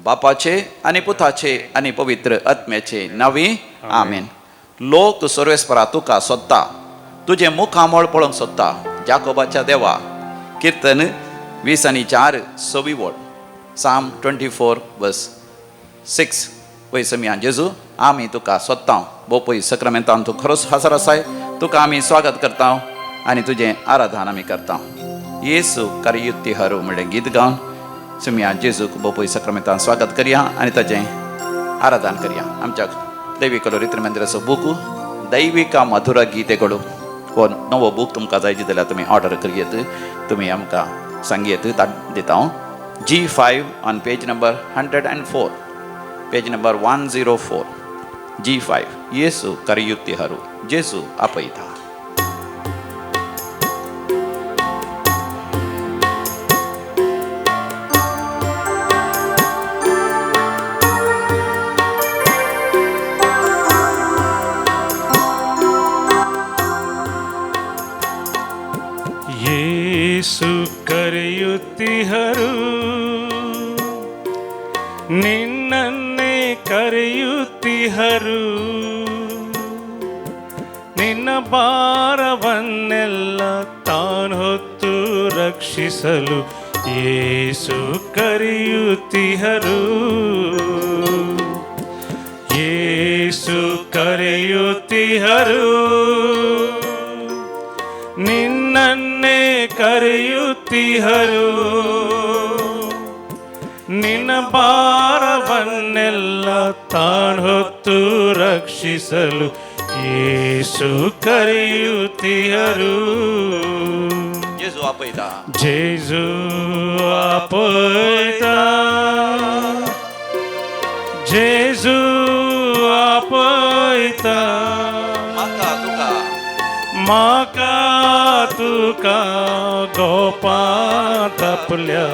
बापाचे आनी पुताचे आनी पवित्र आत्म्याचे नांवी आमेन. लोक सर्वेस्परा तुका सोदता, तुजें मुखामळ पळोवंक सोदता, जाकोबाच्या देवा. किर्तन 20:4 सवी वळ, साम 24 वर्स 6. पय समिया जेजू, आमी तुका सोदता. बोपय सक्रामेंतान तूं खरोच हाजर आसाय, तुका आमी स्वागत करता आनी तुजें आराधन आमी करता. येसू करियुत्तिहरू म्हणलें गीत गावन समिया जेजूक बोपय सक्रामेंतान स्वागत करया आनी ताचें आराधन करया. आमच्या दैवीक रित्र मंदिराचो बूक दैविका मधुरा गीतेकडू हो नवो बूक तुमकां जाय जाल्यार तुमी ऑर्डर करयेत, तुमी आमकां सांगयेत, दिता हांव. G5 on page number 104, page number 104, G5. Yesu करियुत्तिहरू, जेजू आपयता. ಯೇಸು ಕರೆಯುತ್ತಿಹರು, ನಿನ್ನನ್ನೇ ಕರೆಯುತ್ತಿಹರು, ನಿನ್ನ ಭಾರವನ್ನೆಲ್ಲ ತಾನು ಹೊತ್ತು ರಕ್ಷಿಸಲು ಯೇಸು ಕರೆಯುತ್ತಿಹರು, ಯೇಸು ಕರೆಯುತ್ತಿಹರು, ನಿನ್ನನ್ನೇ ಕರೆಯುತ್ತಿಹರು, ನಿನ್ನ ಭಾರವನ್ನೆಲ್ಲ ತಾನು ಹೊತ್ತು ರಕ್ಷಿಸಲು ಯೇಸು ಕರೆಯುತ್ತಿಹರು. जेजू आपयता. जेजू आपयता, जेजू आपयता, म्हाका तुका, म्हाका तुका गोपांत आपल्या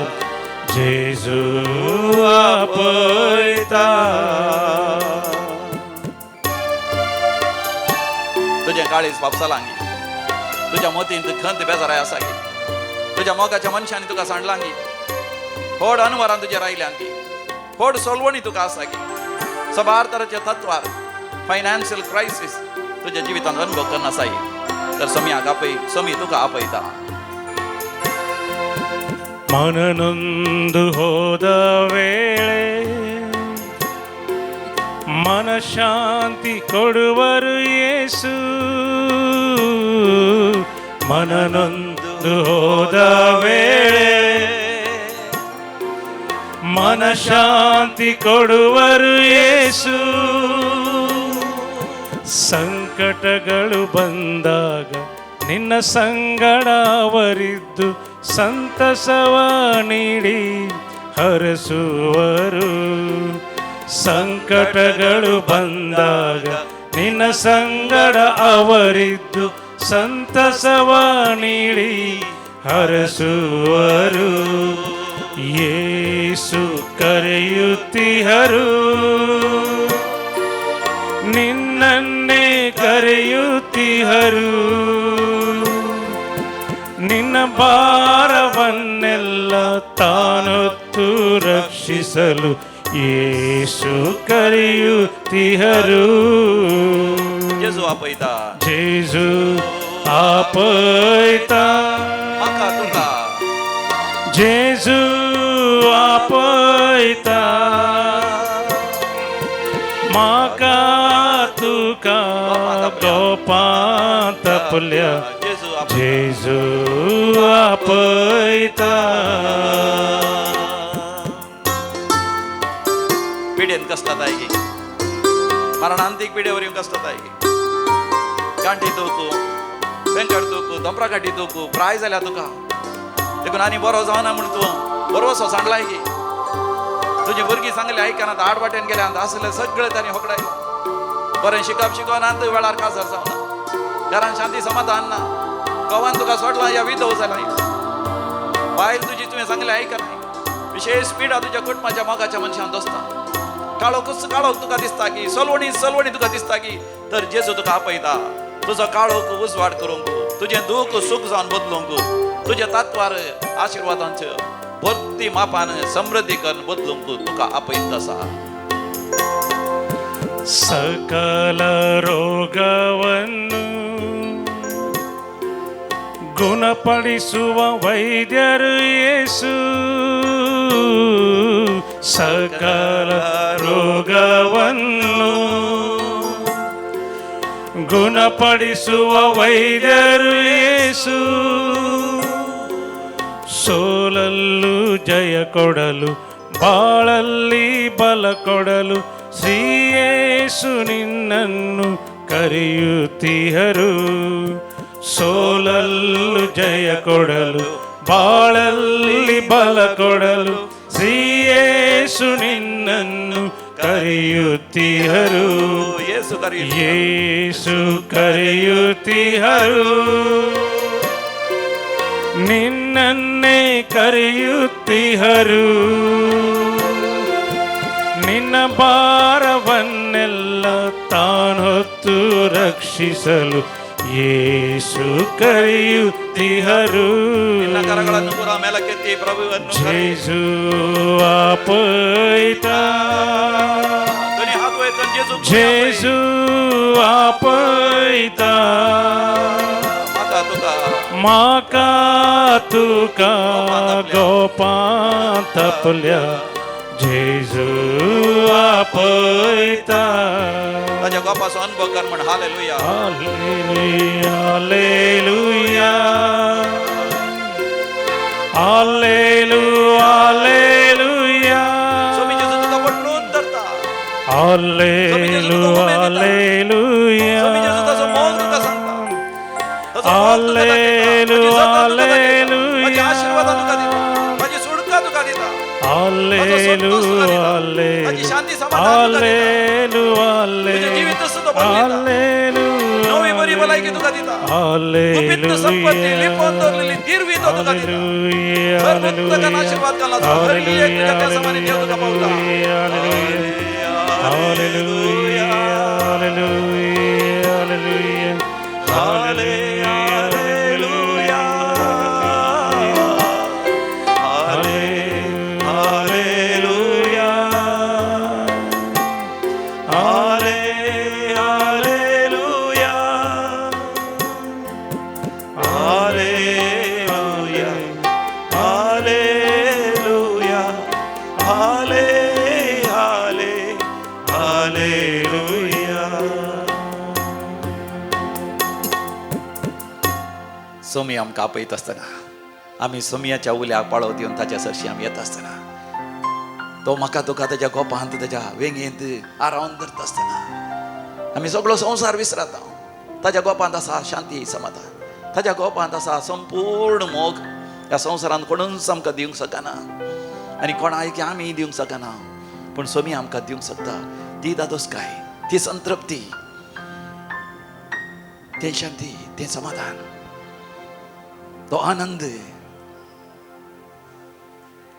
जेजू आपयता. तुजें काळीज बापसालांगी, तुज्या मोतींत खंत बेजाराय आसा गी, तुज्या मोगाच्या मनशांनी तुका सांडलांगी, होड अनवरान तुजेर आयल्यांगी, होड सोलवणी तुका आसा गी, सबार तराचे तत्वार फायनान्शियल क्रायसीस तुज्या जिवितांत अनुभव करना आसाय, तर समियाक आपय, समी तुका आपयता. ಮನನೊಂದು ಹೋದ ವೇಳೆ ಮನಶಾಂತಿ ಕೊಡುವರು ಯೇಸು, ಮನನೊಂದು ಹೋದ ವೇಳೆ ಮನಶಾಂತಿ ಕೊಡುವರು ಯೇಸು. ಸಂಕಟಗಳು ಬಂದಾಗ ನಿನ್ನ ಸಂಗಡ ಅವರಿದ್ದು ಸಂತಸವ ನೀಡಿ ಹರಸುವರು. ಸಂಕಟಗಳು ಬಂದಾಗ ನಿನ್ನ ಸಂಗಡ ಅವರಿದ್ದು ಸಂತಸವ ನೀಡಿ ಹರಸುವರು. ಯೇಸು ಕರೆಯುತ್ತಿಹರು, ನಿನ್ನನ್ನೇ ಕರೆಯುತ್ತಿಹರು, ನಿನ್ನ ಭಾರವನ್ನೆಲ್ಲ ತಾನೊತ್ತು ರಕ್ಷಿಸಲು ಯೇಸು ಕರೆಯುತ್ತಿಹರು. जेजू आपयता. जेजू आपयता, म्हाका तुका, जेजू आपयता, म्हाका तुका गोपांत आपल्या जेजू आपयता. जेजू आपयता. पिढेन कसतात की मरणांतीक पिढेवर येवन कसतात की गांठी दुखू, पेंकट दुखू, दोंपरा गांठी दुखू, प्राय जाल्या तुका, देखून आनी बरो जावना म्हूण तूं बरोसो सांडलाय की तुजी भुरगीं सांगले आयकनात, आड वाटेन गेल्या आसले सगळे तांणी होगडाय, बरें शिकप शिकना, वेळार काजार जावना, घरान शांती समाधान ना, घोवान तुका सोडला या विधव जाला, बायल तुजी तुवें सांगलें आयकना, विशेष पिडा तुज्या कुटुंबाच्या मोगाच्या मनशान दोस्ता, काळोखच काळोख तुका दिसता की, सलवणी सलवणी तुका दिसता की, तर जेजू तुका आपयता तुजो काळोख उजवाड करूंक, तुजें दूख सूख जावन बदलूंक, तुजें तात्वार आशिर्वादांचें भरती मापान समृद्धी करून बदलूंक तुका आपयत आसा. ಸಕಲ ರೋಗವನ್ನು ಗುಣಪಡಿಸುವ ವೈದ್ಯರು ಯೇಸು. ಸಕಲ ರೋಗವನ್ನು ಗುಣಪಡಿಸುವ ವೈದ್ಯರು ಯೇಸು. ಸೋಲಲ್ಲೂ ಜಯ ಕೊಡಲು, ಬಾಳಲ್ಲಿ ಬಲ ಕೊಡಲು ಶ್ರೀಯೇಸು ನಿನ್ನನ್ನು ಕರೆಯುತ್ತಿಹರು. ಸೋಲಲ್ಲೂ ಜಯ ಕೊಡಲು, ಬಾಳಲ್ಲಿ ಬಲ ಕೊಡಲು ಶ್ರೀಯೇಸು ನಿನ್ನನ್ನು ಕರೆಯುತ್ತಿಹರು. ಯೇಸು ಕರೆಯುತ್ತಿಹರು. ಯೇಸು ಕರೆಯುತ್ತಿಹರು, ನಿನ್ನನ್ನೇ ಕರೆಯುತ್ತಿಹರು. ನಿನ್ನ ಭಾರವನ್ನೆಲ್ಲ ತಾನೊತ್ತು ರಕ್ಷಿಸಲು ಯೇಸು ಕರೆಯುತ್ತಿಹರು. ನಿನ್ನ ಕರಗಳನ್ನು ಪೂರ ಮೇಲಕ್ಕೆತ್ತಿ ಪ್ರಭುವನ್ನು ಕರೆ. जेजू आपयता, ಧ್ವನಿ ಹಾಕುವ जेजू. जेजू आपयता, माका तुका माका तुका गोपांत आपल्या जेजू आपयता. ताच्या गोपाचो अनुभव कर म्हण. हालेलुया. Hallelujah, hallelujah, hallelujah. स्वामी जेजू तुका पटलून धरता. Hallelujah, hallelujah. स्वामी जेजू ताचो मोग तुका सांगता, ताचो मोग तुका दाखयता, ताची सत्ता तुका दाखयता, ताचे आशीर्वादां तुका दिता, ताची सुटका तुका दिता, ताचो संतोष तुका दिता, ताची शांती समाधान तुका दिता, तुजें जिवीत सुद्दां बदलता, नवी बरी भलायकी तुका दिता, गुपीत संपत्ती लिपोवन दवरलेली दिर्वी तो तुका दिता, सर्वोत्तकान आशीर्वाद घालना, हर एक तुज्या बेसांवांनी देव तुका पावता. Hallelujah, hallelujah, hallelujah, hallelujah. Hallelujah. Hallelujah. Hallelujah. Hallelujah. ಹಾಲೆ ಹಾಲೆ ಹಾಲೆಲೂಯಾ. सोमी आमकां आपयत आसतना, आमी सोमयाच्या उल्याक पाळो दिवन ताच्या सरशी आमी येता आसतना, तो म्हाका तुका ताच्या गोपांत ताच्या वेंगेंत आरावन धरता आसतना आमी सगळो संवसार विसरता. ताच्या गोपांत आसा शांती समाधान, ताच्या गोपांत आसा संपूर्ण मोग. ह्या संवसारांत कोणूच आमकां दिवंक शकना आनी कोणाक आमी दिवंक शकना, पूण सोमी आमकां दिवंक शकता ती दादोसकाय, ती संतृप्ती, तें शांती, तें समाधान, तो आनंद.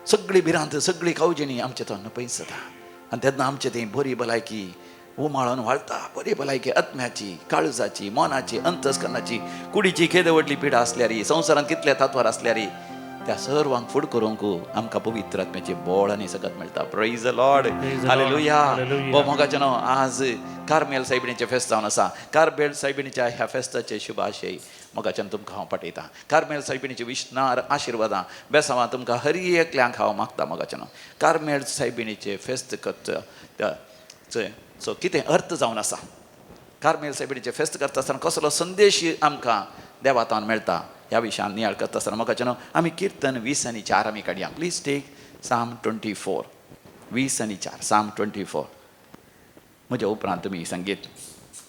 सगळी भिरांत, सगळी कावजेणी आमचे तो पयस जाता आनी तेन्ना आमचे ती बरी भलायकी उमाळून वाळता. बरी भलायकी आत्म्याची, काळजाची, मनाची, अंतस्करणाची, कुडीची केदे व्हडली पिडा आसल्यारी, संवसारांत कितले तत्वार आसल्यारी, त्या सर्वांक फुड करूंक आमकां पवित्र आत्म्याचे बोळ आनी सकत मेळटा. Praise the Lord. हालेलुया. हो मोगाचें नांव आज कार्मेल सायबिणीचें फेस्त जावन आसा. कार्मेल सायबिणीच्या ह्या फेस्ताचे शुभाशय मोगाच्यान तुमकां हांव पाठयतां. कार्मेल सायबिणीचे विश्नार आशिर्वादां बेसांवां तुमकां हर एकल्यांक हांव मागता. मोगाचें नांव कार्मेल सायबिणीचें फेस्त करता सो कितें अर्थ जावन आसा, कार्मेल सायबिणीचें फेस्त करता आसतना कसलो संदेश आमकां देवातान मेळटा ह्या विशयान नियाळ करता आसतना मोगाचें नांव आमी किर्तन 20 आनी 4 आमी काडया. प्लीज टेक साम 24, 20 आनी 4, साम 24. म्हज्या उपरांत तुमी संगीत.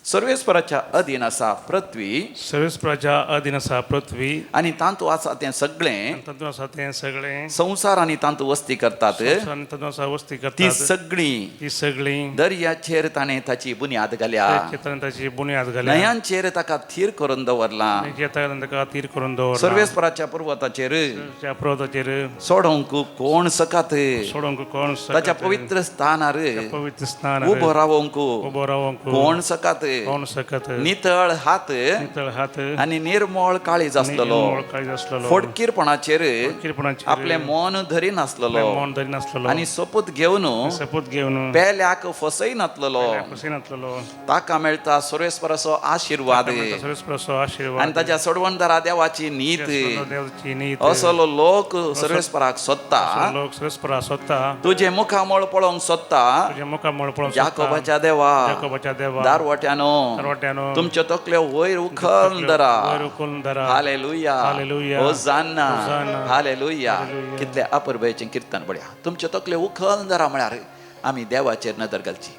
सर्वेस्पराच्या अधीन आसा पृथ्वी, सर्वेस्पराच्या अधीन आसा पृथ्वी, आनी तांतू आसा तें सगळें, तातूंत आसा तें सगळें, संवसार आनी तांतू वस्ती करतात, तातूंत आसा वस्ती ती करतात सगळी, ती सगळी, दर्याचेर ताणें ताची बुन्याद घाल्या, ताणें ताची बुन्याद घाल्या, न्हंयांचेर ताका थीर करून दवरला, ताका थीर करून दवरला, सर्वेस्पराच्या पर्वताचेर, त्या पर्वताचेर सोडोवंक कोण सकात, सोडोवंक कोण ताच्या पवित्र स्थानार पवित्र स्थानार उबो रावोवंक उबो रावोवंक कोण सकात, पळोवंक शकत नितळ हात नितळ हात आनी निर्मळ काळीज आसलेलो निर्मळ काळीज आसलेलो फटकीरपणाचेर फटकीरपणाचेर आपलें मन धरी नासलेलो मन धरी नासलेलो आनी सोपूत घेवन सपूत घेवन पेल्याक फसय नासलेलो फसयनासलेलो ताका मेळटा सर्वेस्पराचो आशिर्वाद सर्वेस्पराचो आशिर्वाद आनी ताच्या सोडवणदारा देवाची नीत देवाची नीत असलो लोक सर्वेस्पराक सोदता लोक सर्वेस्परा सोदता तुजें मुखामळ पळोवंक सोदता तुजें मुखामळ पळोवंक सोदता जाकोबाच्या देवा जाकोबाच्या देवा दारवट्यानो दारवट्यानो तुमच्यो तकल्यो वयर उखल धरा वयर उखलून धरा हालेलुया हालेलुया. होजान्ना होजान्ना. हालेलुया कितले अपुरबायेचें कीर्तन पळया तुमच्यो तकल्यो उखल धरा म्हळ्यार आमी देवाचेर नदर घालची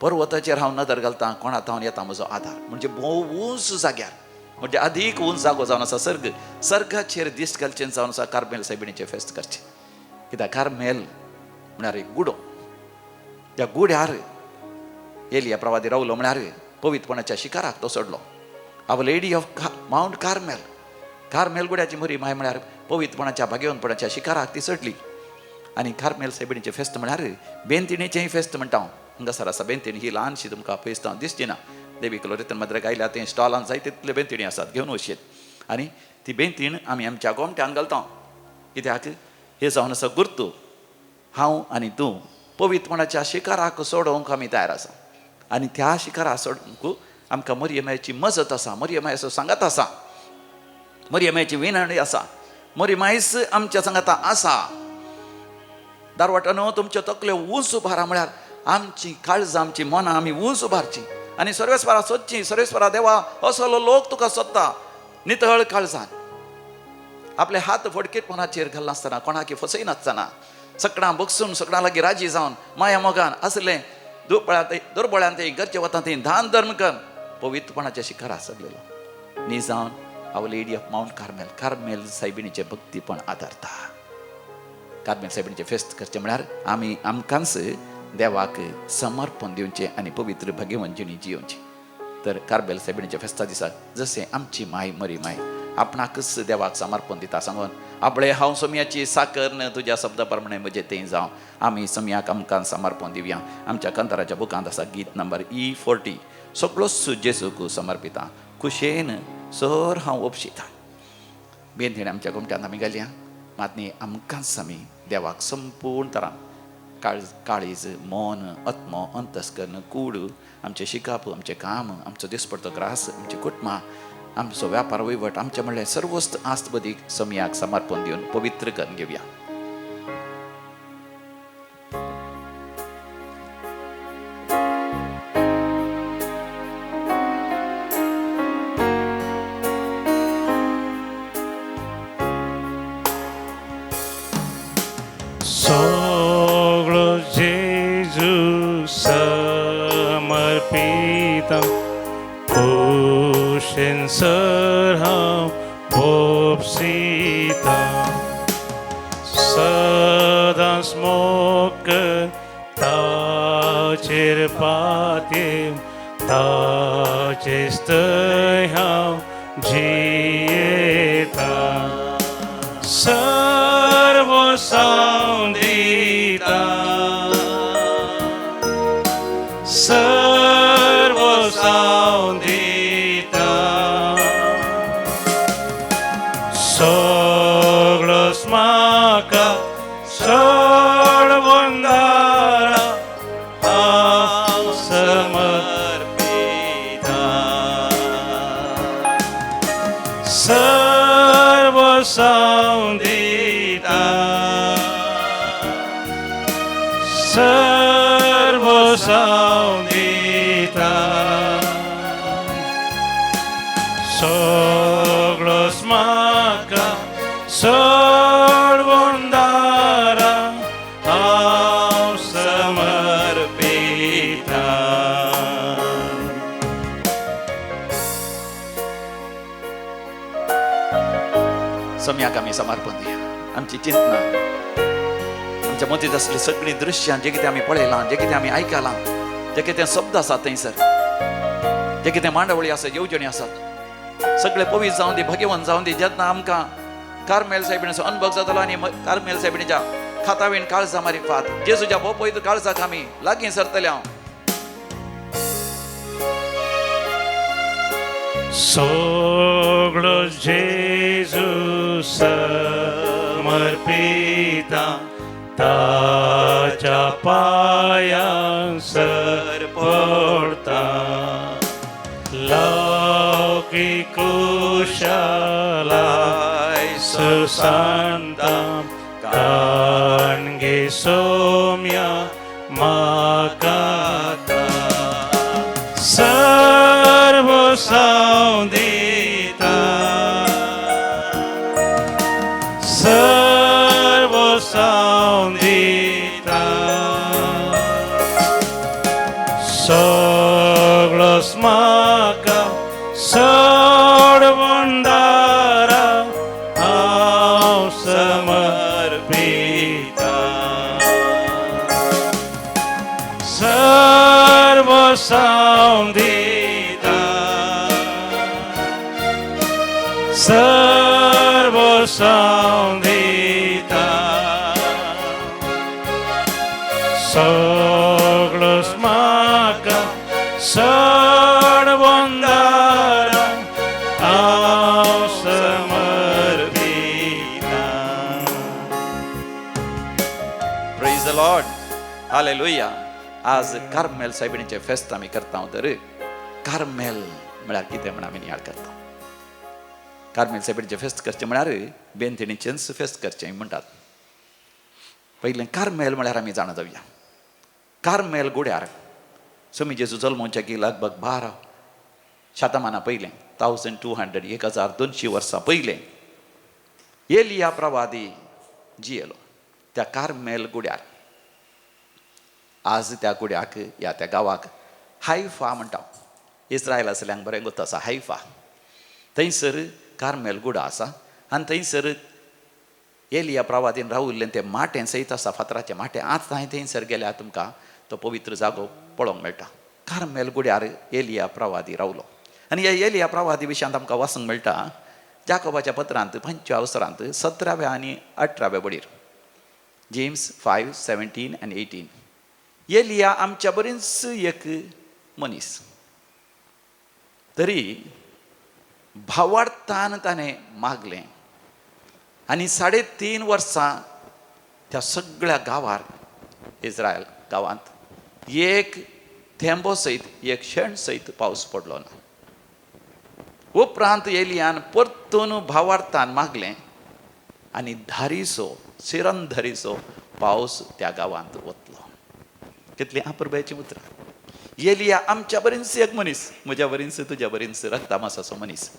पर्वताचेर हांव नदर घालता कोणा थावन येता म्हजो आदार म्हणजे भोव उंच जाग्यार म्हणजे अदीक उंच जागो जावन आसा सर्ग सर्गाचेर दीस घालचें जावन आसा कार्मेल सायबिणीचें फेस्त करचें कित्याक कार्मेल म्हळ्यार एक गुडो त्या गुड्यार एलिया प्रवादी रावलो म्हळ्यार पवित्रपणाच्या शिकाराक तो सोडलो Our Lady of Mount Carmel Carmel गुड्याची मरी माय म्हळ्यार पवित्रपणाच्या भाग्यवंतपणाच्या शिकाराक ती चडली आनी कार्मेल सायबिणीचें फेस्त म्हळ्यार बेंतिणीचेंय फेस्त म्हणटा हांव हांगासर आसा बेंतिणी ही ल्हानशी तुमकां फेस्त दिसची ना देवी कलोरीतन मात्र आयल्या थंय स्टॉलान जाय तितले बेंतिणी आसात घेवन वचयेत आनी ती बेंतीण आमी आमच्या गोमट्यान घालता कित्याक हे जावन आसा गुर्तू हांव आनी तूं पवित्रपणाच्या शिकाराक सोडोवंक आमी तयार आसा आनी त्या शिकाराक सोडूंक आमकां मरियमायची मजत आसा मरियमायचो सांगात आसा मरियमायची विनवणी आसा मरियमायस आमच्या सांगाता आसा दारवाटानो तुमच्यो तकल्यो उंच उबारा म्हळ्यार आमची काळजां आमची मनां आमी उंच उबारची आनी सर्वेस्परा सोदची सर्वेस्परा देवा असलो लोक तुका सोदता नितळ काळजान आपले हात फडकेपणाचेर घालनासतना कोणाकी फसयनासतना सगळां बगसून सगळां लागीं राजी जावन माया मोगान आसलें दुर्बळ्यान ते गरजे वता थंय दान धर्म कर पवित्रपणाच्या शिखरा सगलेलो नी जावन Our Lady of Mount Carmel Carmel सायबिणीचें भक्तीपण आदारता कार्मेल सायबिणीचें फेस्त करचें म्हळ्यार आमी आमकांच देवाक समर्पण दिवचें आनी पवित्र भाग्यवंत जिणी जियोवची तर कार्मेल सायबिणीच्या फेस्ता दिसा जशें आमची माय मरी माय आपणाकच देवाक समर्पण दिता सांगून आपले हांव सोमयाची साकर न तुज्या शब्दा प्रमाणे म्हजें तें जावं आमी सोमयाक आमकां समर्पण दिवया आमच्या कंताराच्या बुकांत आसा गीत नंबर E40 सगळोच जेजूक समर्पिता खुशेन सर हांव उपशिता बेन आमच्या गोमट्यांत आमी घालया मात न्ही आमकांच आमी देवाक संपूर्ण तरान काळीज मन आत्मो अंतस्कर्ण कूड आमचें शिकप आमचें काम आमचो दिसपडतो ग्रास आमचें कुटुंबां आमचो व्यापार वहिवट आमचें म्हणल्यार सर्वस्त आस्त बदीक समयाक समर्पण दिवन पवित्र करून घेवया. सगळो जेजू समर्पिता कुशेन सर हांव भोपसिता सदांच मोग ताचेर पातये ताचेच थंय हांव जियेता सर्व सावंदिता सर्व सावंदिता सगळोच म्हाका सोडवणदारा हांव समर्पिता सर्व सावंदिता सर्व सावंदिता सगळोच म्हाका सोडवणदारा हांव समर्पिता. सम्याक आमी समर्पण दिया आमची चिंतना आमच्या मतींत आसली सगळीं दृश्यां जे कितें आमी पळयलां जे कितें आमी आयकलां जे कितें शब्द आसात थंयसर जे कितें मांडावळी आसा येवजणी आसात सगळे पवित्र जावन दी भाग्यवंत जावन दी जेन्ना आमकां कार्मेल सायबिणीचो अनुभव जातलो आनी कार्मेल सायबिणीच्या खातावीण काळजा मारिफात जेजूच्या भोव पवित्र काळजाक आमी लागीं सरतले हांव. सगळो जेजू समर्पिता ताच्या पांयां सर पडता लौकीक कुशलाय सुसांता काणगे सोम्या माकाता सर्व दिता सर्व दिता सगळोच म्हाका सोडवणदारा हांव समर्पिता सर्व दिता सर्व दिता सगळोच म्हाका सोडवणदारा हांव समर्पिता. प्रेज the Lord, hallelujah. आज कार्मेल सायबिणीचें फेस्त आमी करता. तर कार्मेल म्हळ्यार कितें म्हण आमी नियाळ करता. कार्मेल सायबिणीचें फेस्त करचें म्हळ्यार बेंतिणीचेंच फेस्त करचें म्हणटात. पयलें कार्मेल म्हळ्यार आमी जाणा जावया. कार्मेल गुड्यार स्वामी जेजू जल्मोवच्या की लगभग 12 शतमानां पयलें, 1200 1200 वर्सां पयलें एलिया प्रवादी जियेलो त्या कार्मेल गुड्यार. आज त्या गुड्याक या त्या गांवाक हायफा म्हणटा. इस्रायल आसल्यांक बरें गोत आसा हायफा. थंयसर कार्मेल गुडा आसा आनी थंयसर एलिया प्रवादीन रावल्लें तें माटें सयत आसा, फातराचें माटें. आज थंयसर गेल्यार तुमकां तो पवित्र जागो पळोवंक मेळटा. कार्मेल गुड्यार एलिया प्रवादी रावलो आनी ह्या एलिया प्रवादी विशयांत आमकां वाचूंक मेळटा जाकोबाच्या पत्रांत 5व्या अवसरांत 17व्या आनी 18व्या बडीर, जेम्स 5:17 आनी 18. एलिया आमच्या बरीच एक मनीस तरी भावार्थान ताणें मागलें आनी 3.5 वर्सां त्या सगळ्या गांवार इस्रायल गांवांत एक थेंबो सयत एक शेण सयत पावस पडलो ना. उपरांत एलियान परतून भावार्थान मागलें आनी धारीसो सिरंधरीचो पावस त्या गांवांत वतलो. कितली आपुरबायेचीं उतरां. एलिया आमच्या बरींच एक मनीस, म्हज्या बरींच तुज्या बरींच रक्तामासाचो मनीस.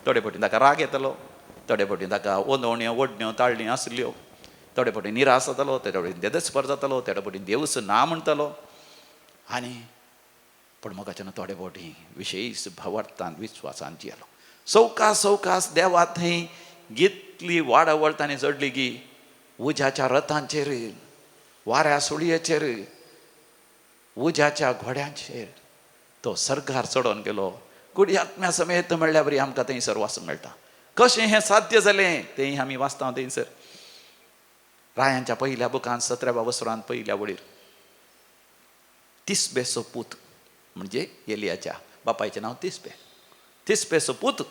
थोडे फावटी ताका राग येतलो, थोडे फावटी ताका ओंदवण्यो ओडण्यो ताळण्यो आसल्यो, थोडे फावटी निराश जातालो, थोडे फावटी देदस्पर जातालो, थोडे फावटी देवूच ना म्हणटालो. आनी पूण मोगाच्यान थोडे फावटी विशेश भावार्थान विस्वासान जियेलो. सवकास सवकास देवा थंय इतली वाडावळ ताणें जोडली की उज्याच्या रथांचेर, वाऱ्या सुळयेचेर, उज्याच्या घोड्यांचेर तो सर्गार चडोवन गेलो. कुडी आत्म्या समेत म्हणल्यार बरी आमकां थंयसर वाचूंक मेळटा. कशें हें साध्य जालें तें आमी वाचता थंयसर रायांच्या पयल्या बुकान 17व्या वसरांत पयल्या वडीर. तिसबेचो पूत म्हणजे एलियाच्या बापायचें नांव तिसबे, तिसबेचो पूत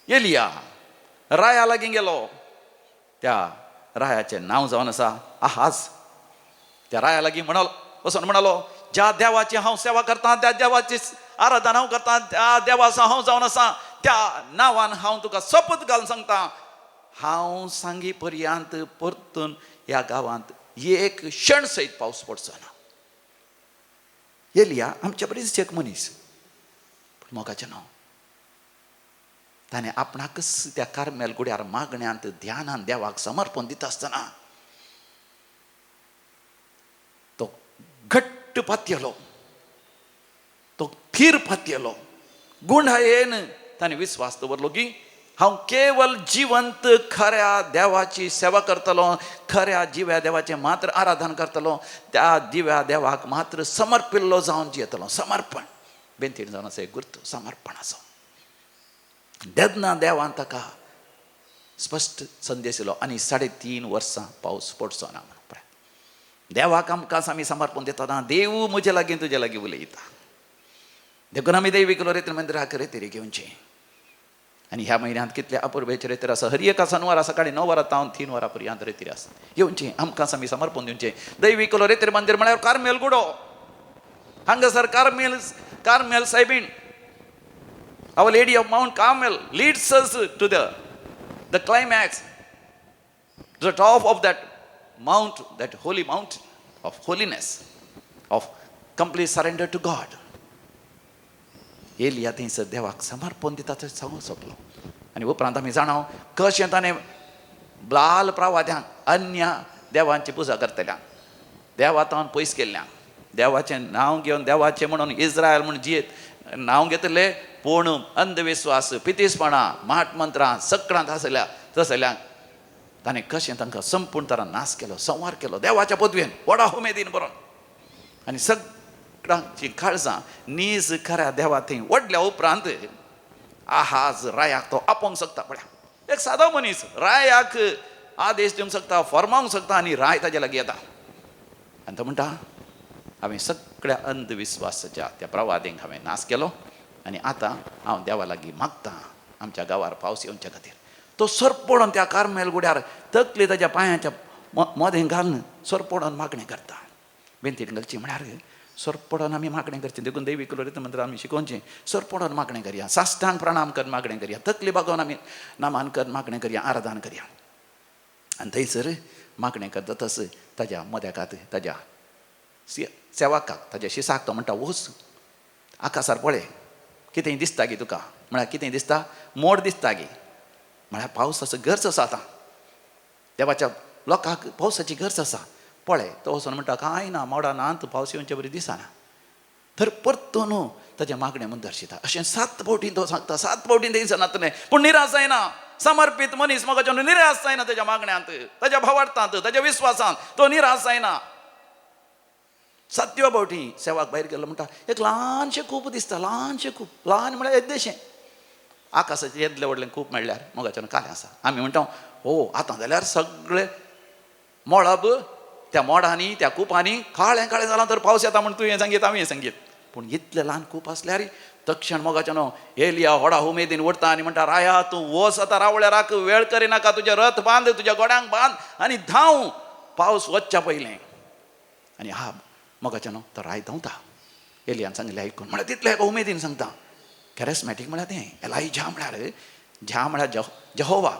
एलिया राया लागीं गेलो. त्या रायाचें नांव जावन आसा आहाज. त्या राया लागीं म्हणालो वचून म्हणालो, ज्या देवाची हांव सेवा करतां, त्या देवाची आराधना हांव करतां, त्या देवाचो हांव जावन आसा, त्या नांवान हांव तुका सोपत घालून सांगता, हांव सांगी पर्यंत परतून ह्या गांवांत एक क्षण सयत पावस पडचो ना. एलिया आमच्या बरीच एक मनीस, पूण मोगाचें नांव ताणें आपणाकच त्या कार्मेल गुड्यार मागण्यांत ध्यानान देवाक समर्पण दिता आसतना तो घट्ट पातयेलो, तो थीर पातयेलो. गुंडायेन ताणें विस्वास दवरलो की हांव केवल जिवंत खऱ्या देवाची सेवा करतलो, खऱ्या जिव्या देवाचें मात्र आराधन करतलो, त्या जिव्या देवाक मात्र समर्पिल्लो जावन जियेतलो. समर्पण बेंतीण जावन आसा एक गुर्त समर्पणाचो. तेन्ना देवान ताका स्पश्ट संदेश दिलो आनी 3.5 वर्सां पावस पडचो ना म्हणून. पळय देवाक आमकां आमी समर्पण दिता, देव म्हजे लागीं तुजे लागीं उलयता. देखून आमी दैवीक लोरेत मंदिराक रेतीरी घेवचें. आनी ह्या म्हयन्यांत कितले अपुरबेचे रेतीर आसा. हर एका सनवारा सकाळी 9 वरां तावन 3 वरां पर्यंत रेतीर आसा. येवचें आमकां आमी समर्पण दिवचें. दैवी रेतीर मंदीर म्हळ्यार कार्मेल गुडो. हांगासर Carmel सायबीण, Our Lady of Mount Carmel leads us to the climax, the top of that mount, that holy mount of holiness, of complete surrender to God. Elia थंयसर देवाक समर्पण दिता थंय सांगूंक सोंपलो. आनी उपरांत आमी जाणा कशें ताणें बाल प्रवाद्यांक अन्य देवांची पुजा करतल्यांक देवा तावन पयस केल्ल्यांक देवाचें नांव घेवन देवाचें म्हणून इस्रायल म्हूण जियेत नांव घेतले, पूण अंधविस्वास, पितीसपणां, माट मंत्रां सगळ्यांत आसल्या तसल्यांक ताणें कशें तांकां संपूर्ण तरान नाश केलो, संवार केलो देवाच्या पदवेन व्हडा उमेदीन बरोवन. आनी सगळ्यांची काळजां नीज खऱ्या देवा थंय व्हडल्या उपरांत आहाज रायाक तो आपोवंक शकता. पळया, एक सादो मनीस रायाक आदेश दिवंक शकता, फॉर्मावंक शकता आनी राय ताजे लागीं येता. आनी तो म्हणटा, हांवें सगळ्या अंधविस्वासाच्या त्या प्रवादींक हांवें नाश केलो आनी आतां हांव देवा लागीं मागतां आमच्या गांवार पावस येवच्या खातीर. तो सरपडोन त्या कार्मेल गुड्यार तकली ताज्या पांयाच्या मदें घालून सरपडोन मागणें करता. बेंतीन घालची म्हळ्यार सरपडोन आमी मागणें करचें. देखून दैवी कुलोरीत मंत्र आमी शिकोवचें, सरपडोन मागणें करया, साश्टांग प्रणाम कर मागणें करया, तकली बागोवन आमी नामान कर मागणें करया, आराधन करया. आनी थंयसर मागणें करता तस ताज्या मद्याकात ताज्या सेवाकाक ताज्या शिसाक तो म्हणटा, वच आकासार पळय कितें दिसता गी तुका. म्हळ्यार कितें दिसता? मोड दिसता गी. म्हळ्यार पावसाचो गरज आसा आतां, देवाच्या लोकांक पावसाची गरज आसा. पळय तो वचून म्हणटा, कांय ना, मोडा ना, तूं पावस येवचे बरी दिसना. तर परतून ताजें मागणें म्हूण दर्शिता. अशें 7 फावटीं तो सांगता, 7 फावटीं थंय नातलें, पूण निराश जायना. समर्पीत मनीस मोगाच्यान निराश जायना ताज्या मागण्यांत, ताज्या भावार्थांत, ताज्या विस्वासांत तो निराश जायना. 7व्या फावटी सेवाक भायर गेलो म्हणटा, एक ल्हानशें कूप दिसता, ल्हानशें कूप, ल्हान म्हळ्यार येद्देशें, आकाशाचें येदलें व्हडलें कूप म्हणल्यार मोगाच्यान कालें आसा. आमी म्हणटा, हो आतां जाल्यार सगळें मळब त्या मोडांनी त्या कुपांनी काळें काळें जालां, तर पावस येता म्हूण तुवें सांगीत, हांवें सांगीत. पूण इतलें ल्हान कूप आसल्यार तक्षण मोगाच्यान एलिया व्हडा उमेदीन उठता आनी म्हणटा, राया तूं वच आतां रावळ्या राख, वेळ करिनाका, तुजें रथ बांद, तुज्या गोड्यांक बांद आनी धांव, पावस वचच्या पयलें. आनी हा मोगाच्यान तो राय धांवता. एलियान सांगलें आयकून म्हळ्यार तितलें एका उमेदीन सांगता. कॅरेस्मॅटीक म्हळ्यार तें एलायजा म्हळ्यार ज्या म्हळ्यार जहोवा,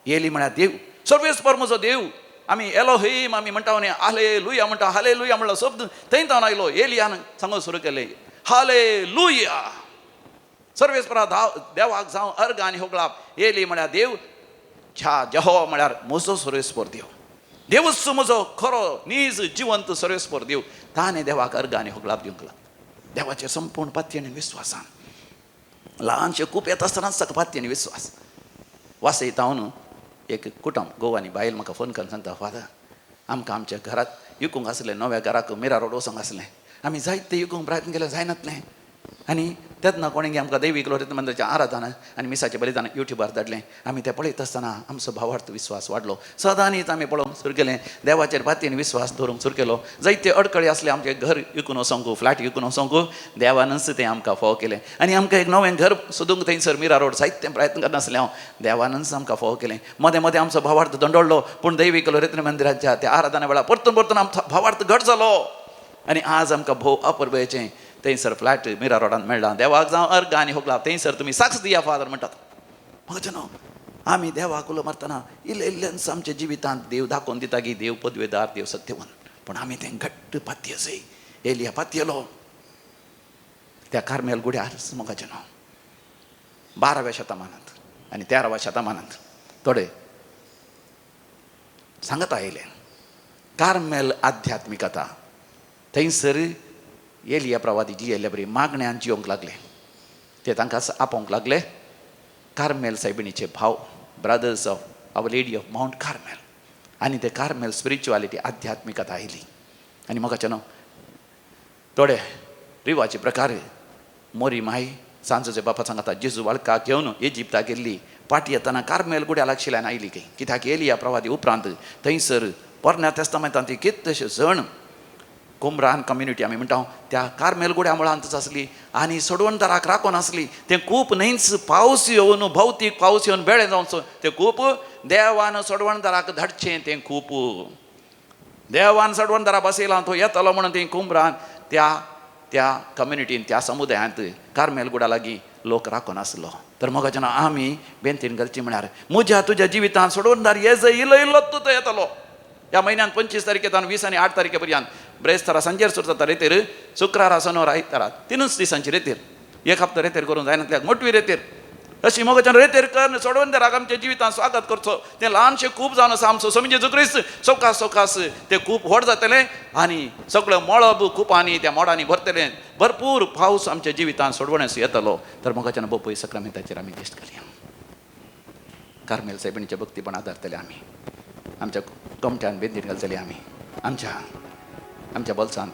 एली म्हळ्यार देव, सर्वेस्पर म्हजो देव. आमी एलोहीम आमी म्हणटा न्ही, हालेलुया म्हणटा, हालेलुया म्हणलो शब्द थंय तावन आयलो. एलियान सांगूंक सुरू केलें, हालेलुया, सर्वेस्परा देवाक जावं अर्ग आनी होगळाप. एली म्हळ्यार देव, ज्या जहोवा म्हळ्यार म्हजो सर्वेस्पर देव, देवूच म्हजो खरो नीज जिवंत सर्वेस्पर देव. ताणें देवाक अर्ग आनी होगळाप दिवंक लागलो देवाचेर संपूर्ण पाती आनी विस्वासान. ल्हानशें कूप येता आसतनाच ताका पाती आनी विस्वास. वासयता एक कुटुंब गोवा आनी बायल म्हाका फोन करून सांगता, फादर आमकां आमच्या घरांत विकूंक आसलें, नव्या घराक मिरा रोड वचोंक आसलें, आमी जायते विकूंक प्रयत्न केले जायनातलें. आनी तेन्ना कोणें आमकां दैवीक लोरेत मंदिराचें आराधना आनी मिसाचें बलिदान युट्यूबार धाडलें. आमी तें पळयत आसतना आमचो भावार्थ विस्वास वाडलो. सदांनीच आमी पळोवंक सुरू केलें, देवाचेर पातीन विस्वास दवरूंक सुरू केलो. जायते अडकळी आसले आमचें घर विकून वचोंक, फ्लॅट विकून वचोंक, देवानच तें आमकां फोव केलें. आनी आमकां एक नवें घर सोदूंक थंयसर मिरा रोड जायते प्रयत्न करनासलें हांव, देवानच आमकां फोव केलें. मदें मदें आमचो भावार्थ दंडोळ्ळो, पूण दैवीक लोरेत मंदिराच्या त्या आराधना वेळार परतून परतून आमचो भावार्थ घट जालो. आनी आज आमकां भोव अपुरबायेचें थंयसर फ्लॅट मिरा रोडान मेळ्ळा. देवाक जावं अर्ग आनी होगला, थंयसर तुमी साक्ष दिया फादर म्हणटात. म्हजें न्हू, आमी देवाक उलो मारतना इल्लें इल्लेंच आमच्या जिवितांत देव दाखोवन दिता की देव पदवेदार, देव सत्यवान, पूण आमी तें घट्ट पातये आसय. एलिया पातयेलो त्या कार्मेल गुड्यार मोगाचें न्हू. 12व्या शतमानांत आनी 13व्या शतमानांत थोडे सांगता आयले कार्मेल आध्यात्मिकता. थंयसर एलिया प्रवादी जियेल्ले बरी मागण्यान जियोंक लागले. ते तांकां आपोवंक लागले कार्मेल सायबिणीचे भाव, brothers of our lady of Mount Carmel. आनी ते कार्मेल स्पिरिच्युअलिटी आध्यात्मिकता आयली. आनी म्हाका न्हू थोडे रिवाचे प्रकार मोरी माई सांजोचे बापा सांगता, जेजू बाळकाक घेवन इजिप्ताक गेल्ली, पाटी येतना कार्मेल गुड्या लागशिल्ल्यान आयली खंय. कित्याक एलिया प्रवादी उपरांत थंयसर पोरण्या तेस्तामेंतांत ती कितलेशे जण कुमरान कम्युनिटी आमी म्हणटा त्या कार्मेल गुड्या मुळांतच आसली आनी सोडवणदाराक राखून आसली. तें खूब न्हंयच पावस येवन भौतीक पावस येवन बेळे जावचो तें खूब देवान सोडवणदाराक धाडचें तें खूब देवान सोडवणदारा बसयला तो येतलो म्हणून तें कुमरान त्या त्या कम्युनिटीन त्या समुदायांत कार्मेल गुडा लागीं लोक राखून आसलो. तर मोगाच्यान आमी बेंतीन घालची म्हळ्यार म्हज्या तुज्या जिवितांत सोडवणदार येज इलो इल्लो तूं तो येतलो. ह्या म्हयन्यान 25 तारखेतान 20 आनी 8 तारखे पर्यंत ब्रेस्तारा सांजेर सुरू जाता रेतीर, शुक्रारा सनोर आयतारा 3 दिसांची रेतीर, एक हप्तो रेतीर करूंक जायनातल्याक मोटवी रेतीर. अशी मोगाच्यान रेतीर कर सोडवणदाराक आमच्या जिवितांत स्वागत करचो. तें ल्हानशें खूब जावन आसा आमचो समजे जुक्रीस सवकास सवकास तें खूब व्हड जातलें आनी सगळें मळब कुपांनी त्या मोडांनी भरतलें, भरपूर पावस आमच्या जिवितांत सोडवण्यास येतलो. तर मोगाच्यान बोपय सक्रामेंताचेर आमी दिश्ट घालया. कार्मेल सायबिणीचें भक्तीपण आदारतले आमी, आमच्या कमट्यान बेंदीर घालतले आमी, आमच्या आमच्या बोल्सांत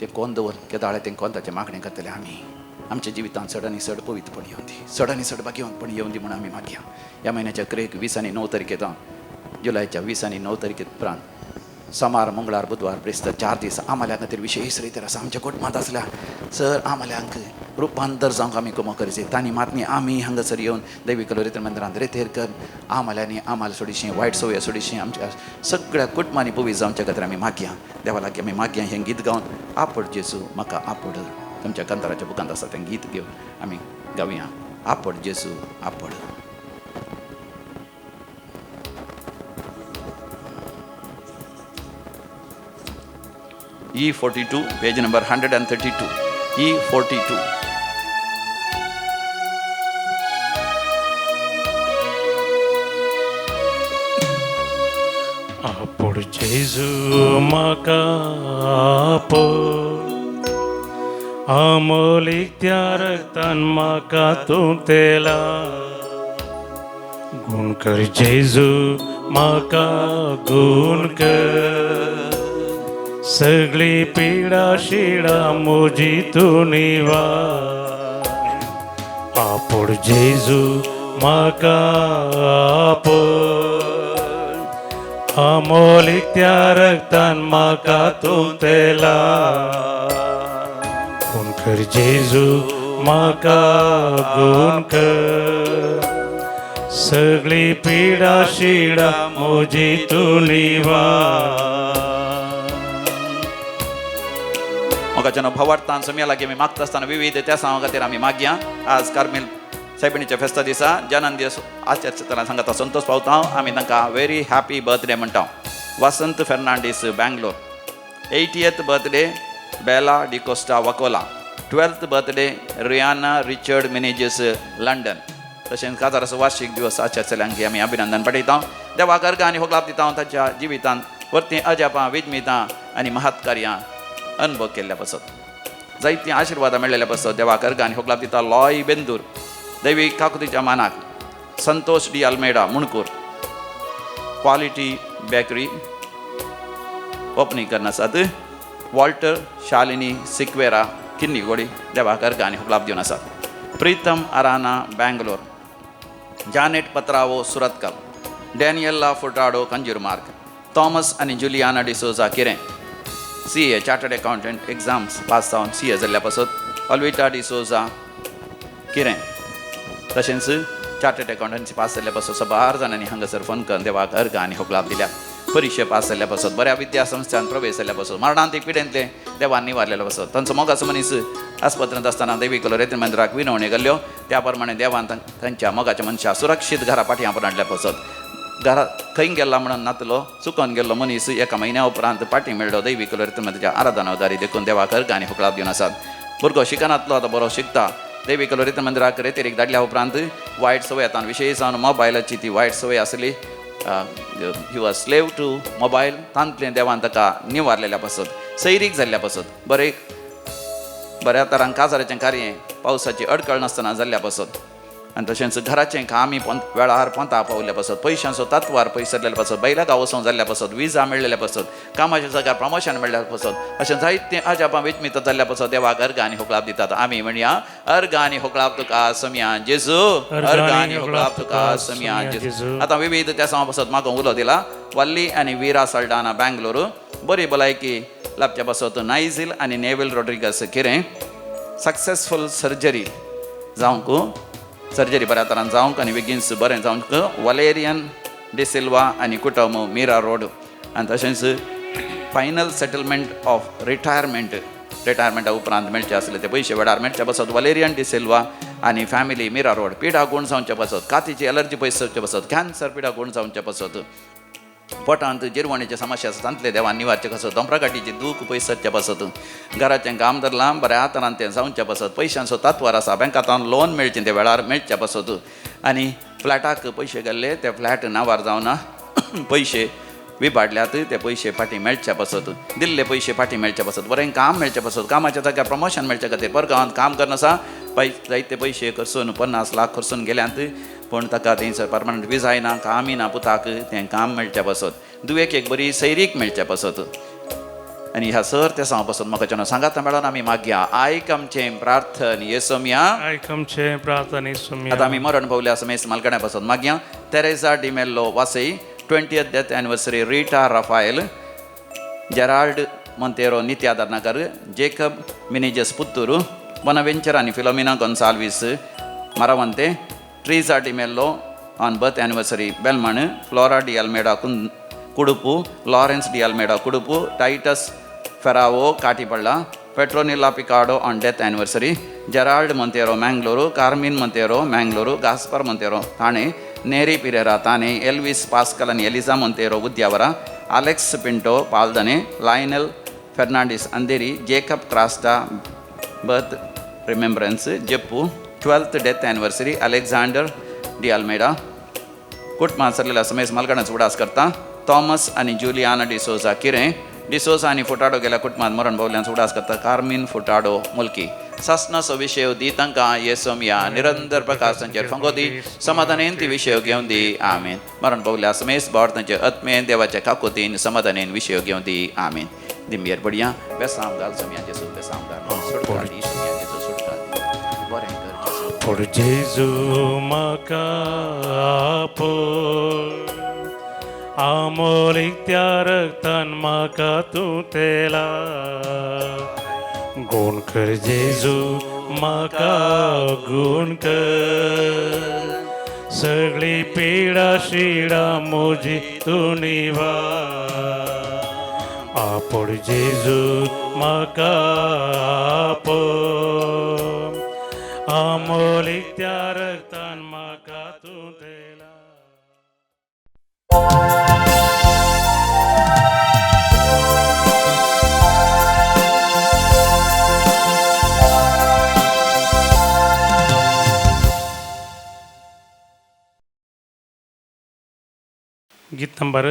तें कोण दवर केदाळे तें कोंताचें मागणें करतले आमी. आमच्या जिवितांत चड आनी चड पवित्रपण येवन दी, चड आनी चड भाग्यवंतपण येवन दी म्हणून आमी मागया. ह्या म्हयन्याच्या क्रेक 20 आनी 9 तारखेक जुलयच्या 20 आनी 9 तारखे उपरांत सोमार मंगळार बुधवार ब्रेस्तार 4 दीस आम्हाला खातीर विशेष रितीर आसा. आमच्या कुटुंबांत आसल्या सर आम्हाल्यांक रुपांतर जावंक आमी कुमो करचे तांणी मातनी आमी हांगासर येवन देवी कलोरीतर मंदिरांत रेतेर कर आम्हाल्यांनी आम्हाला थोडीशी वायट संवय थोडीशी आमच्या सगळ्या कुटुंबांनी पवित्र जावच्या खातीर आमी मागया. देवा लागीं आमी मागया हें गीत गावन आपड जेजू म्हाका आपड तुमच्या कांताराच्या बुकांत आसा तें गीत घेवन आमी गावया आपड जेजू आपड. E42, page number 132, E42. आपोड जेजू म्हाका आपोड, आमोलीक त्या रक्तान म्हाका तूं तेला, गुण कर जेजू म्हाका गुण कर, सगळी पिडा शिडा म्हजी तूं निवार, आपोड जेजू म्हाका आपोड, आमोलीक त्या रक्तान म्हाका तूं तेला, गुण कर जेजू म्हाका गुण कर, सगळी पिडा शिडा म्हजी तूं निवार. मोगाच्यान भावार्थान सम्या लागीं आमी मागता आसतना विविध त्या सांगा खातीर आमी मागया. आज कार्मेल सायबिणीच्या फेस्ता दिसा जानंद आचार्य सांगता संतोष पावता हांव. आमी तांकां व्हेरी हॅपी बर्थडे म्हणटा. Vasant Fernandes Bangalore, 80th birthday Bela D'Costa Vakola, 12th birthday Rihanna Richard Menezes London. तशेंच काजाराचो वार्षिक दिवस आचार्य चल्यांक आमी अभिनंदन पाठयता. देवाक अर्घ आनी होगलाप दिता ताच्या जिवितांत वरतीं अजापां विजमितां आनी महत्कार्यां अनुभव केल्ल्या पासत जायतीं आशिर्वादां मेळ्ळेल्या पासत देवाक अर्घ आनी होगलाप दिता. लॉय बेंदूर दैवी काकुतीच्या मानाक, Santosh D Almeida Mundkur, quality bakery opening करना आसात. वॉल्टर शालिनी सिक्वेरा किन्नीगोडी देवाक अर्घ आनी होगलाप दिवन आसात. Pritam Arana Bangalore, Janet Patrao Surathkal, Daniela Furtado Kanjurmarg, Thomas आनी Juliana D'Souza Kirem, CA chartered accountant exams pass जावन CA जाल्ल्या पासत अल्विटा डिसोजा किरें तशेंच चार्टर्ड अकाउंटंसी पास जाल्ल्या पासत सबार जाणांनी हांगासर फोन करून देवाक अर्घ आनी होगलाप दिल्या. परिक्षे पास जाल्ल्या पासत बऱ्या विद्यासंस्थान प्रवेश जाल्ल्या पासत मरणांतीक पिडेंतले देवान निवारलेल्या पासत तांचो मोगाचो मनीस आस्पत्रेंत आसतना देवी कलोरेत मंदिराक विनवणी घाल्ल्यो त्या प्रमाणे देवान तांच्या मोगाच्या मनशा सुरक्षीत घरा पाटयां हाडल्या पासत घरा खंय गेला म्हणून नातलो चुकोन गेल्लो मनीस एका म्हयन्या उपरांत पाटी मेळ्ळो दैवी कलोरेत मंदिराच्या आराधना उदारी देखून देवाक अर्घ आनी होगलाप दिवन आसात. भुरगो शिकनातलो आतां बरो शिकता. देवी कलोरेत मंदिराक रेतेरीक धाडल्या उपरांत वायट संवय आतां विशेश जावन मोबायलाची ती वायट संवय आसली, he was slave to mobile, तांतलें देवान ताका निवारलेल्या पासत सैरीक जाल्ल्या पासत बरें बऱ्या तरान काजाराचें कार्य पावसाची अडकळ नासतना जाल्ल्या पासत आनी तशेंच घराचें कामी वेळार पोंता पावल्या पासत पयशांचो तत्वार पयस सरलेल्या पासत बैला गांव जाल्ल्या पासत विजा मेळ्ळेल्या पासत कामाच्या जाग्यार प्रमोशन मेळ्ळ्या पासत अशें जायतें अजापां विचमीत जाल्ल्या पासत देवाक अर्घ आनी होगलाप दितात. आमी म्हणया अर्घ आनी होगलाप तुका सम्या जेजू, अर्घ आनी होगलाप तुका सम्या जेजू. आतां विविध त्या सामा पासत म्हाका उलो दिला. वल्ली आनी वीरा सल्डाना बेंगलोर, बरी भलायकी लाभच्या पासत नायझील आनी नेवील रॉड्रिगस किरें सक्सेसफूल सर्जरी जावंक, सर्जरी बऱ्या तरान जावंक आनी बेगीन बरें जावंक वलेरियन डिसिल्वा आनी कुटुंब मीरा रोड. आनी तशेंच फायनल सेटलमेंट ऑफ रिटायरमेंट, रिटायरमेंटा उपरांत मेळचे आसले ते पयशे वेळार मेळचे पासत वलेरियन डिसिल्वा आनी फॅमिली मीरा रोड. पिडा गूण जावचे पासत, कातीची एलर्जी पयस जावचे पासत, कॅन्सर पिडा गूण जावचे पासत, पोटांत जिरवणीचे समस्या आसा तांतले देवान निवारचे पासत, दोंपरागाठीची दूख पयस जावचे पासत, घराचें काम धरलां बऱ्या तरान तें जावचे पासत, पयशांचो तात्वार आसा बँकांत लोन मेळचें ते वेळार मेळचे पासत, आनी फ्लॅटाक पयशे गेल्ले ते फ्लॅट नांवार जावना पयशे विबाडल्यात ते पयशे फाटीं मेळचे पासत, दिल्ले पयशे फाटीं मेळचे पासत, बरें काम मेळचे पासत, कामाच्या जाग्यार प्रमोशन मेळचे खातीर परगांवांत काम करनासा जायते पयशे खर्चून 50 लाख खर्चून गेल्यात पूण ताका थंयसर परमनंट विजाय ना, कामय ना पुताक, तें काम मेळचे पासत, दुयेक एक बरी सैरीक मेळचे पासत. आनी ह्या सर ते सांग पासत म्हाका जेन्ना सांगाता मेळोन आमी मागया आयक आमचें प्रार्थन येसोमया, आयक आमचें प्रार्थन येसोमया. आतां आमी मरण पावल्या समेस्त मालकण्या पासत मागया. Teresa D'Mello Vasai 20th death anniversary, Rita Raphael, Gerald Monteiro Nitya Darnakar, Jacob Menezes Puttur, Bonaventure आनी Philomena Gonsalves Maravanthe, Teresa D'Mello on birth anniversary Belman, Flora D Almeida Kudupu, Lawrence D Almeida Kudupu, Titus Ferrao Katipalla, Petronilla Picado on death anniversary, Gerald Monteiro Mangalore, Carmen Monteiro Mangalore, Gaspar Monteiro Thane, Neri Pereira Thane, Elvis Pascal आनी Eliza Monteiro Udyavara, Alex Pinto Paldane, Lionel Fernandes Andheri, Jacob Crasta birth remembrance Jeppu, 12th death anniversary Alexander D Almeida. कुटुंबांत सरलेल्या समेस्त मालकाणाचो उडास करता. Thomas आनी Juliana D'Souza किरें, डिसोजा आनी फुटाडो गेल्या कुटुंबांत मरण पावल्यांचो उडास करता. कार्मीन फुटाडो मुल्की. सासनाचो विशय दी तांकां येसोमया, निरंतर प्रकाश तांचेर फांगो दी, समाधानेन ती विशय घेवन दी, आमेन. मरण पावल्या समेस्त भावार्थ तांचे आत्मेन देवाच्या काकोतीन समाधानेन विशय घेवन दी, आमेन. दिमयेर पडया बेसांव घाल सोमया जेजू, बेसांव घाल, सुटका दी सोमया जेजू, सुटका दी, बरें कर जेजू. पूण जेजू म्हाका आपय, आमोलीक त्या रक्तान म्हाका तूं तेला, गुण कर जेजू म्हाका गुण कर, सगळी पिडा शिडा म्हजी तूं निवार, आपोड जेजू म्हाका आपय, आमोलीक त्या रक्तान म्हाका तूं तेला. गीत नंबर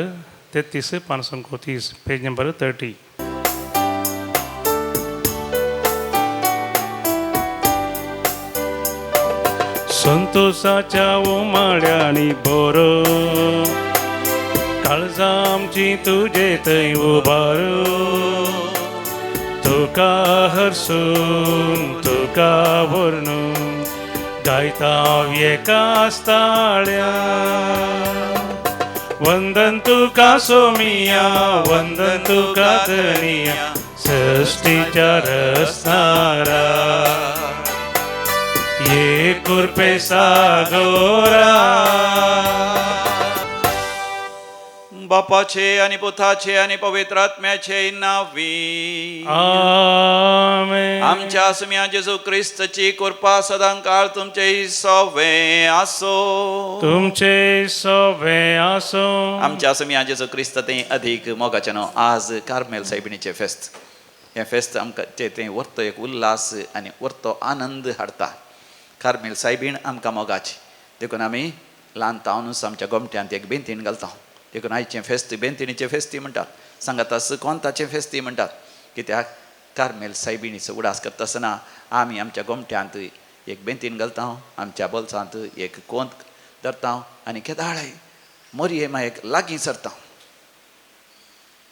33, 530, पेज नंबर 30. संतोषाच्या उमाळ्यांनी बरो काळजां आमची तुजे थंय उबारो, तुका हरसून तुका वर्णून गायता एका ताळ्या, वंदन तुका सोमिया, वंदन तुका धनिया, सृष्टीच्या रसनारा, ये कुरपे सागोरा. बापाचे आणि पुताचे आणि पवित्र आत्म्याचे नावी आमेन. आमच्या सुम्या जेजू क्रिस्तची कृपा सदांकाळ तुमचे सवे आसो, तुमचे सवे आसो. आमच्या सुम्या जेजू क्रिस्त ते अधिक मोगाचे नांव. आज कार्मेल सायबिणीचे फेस्त, हें फेस्त आमकां तें व्हरतो एक उल्हास आनी व्हरतो आनंद हाडटा. कार्मेल सायबीण आमकां मोगाची, देखून आमी ल्हान तावनूच आमच्या गोमट्यांत एक बेंतीण घालता. देखून आयचें फेस्त बेंतिणीचें फेस्ती म्हणटात, सांगातास कोंताचें फेस्ती म्हणटात. कित्याक कार्मेल सायबिणीचो उडास करता आसतना आमी आमच्या गोमट्यांत एक बेंतीन घालता, आमच्या बोल्सांत एक कोंत धरता आनी केदाळाय मोरये मायक लागीं सरता.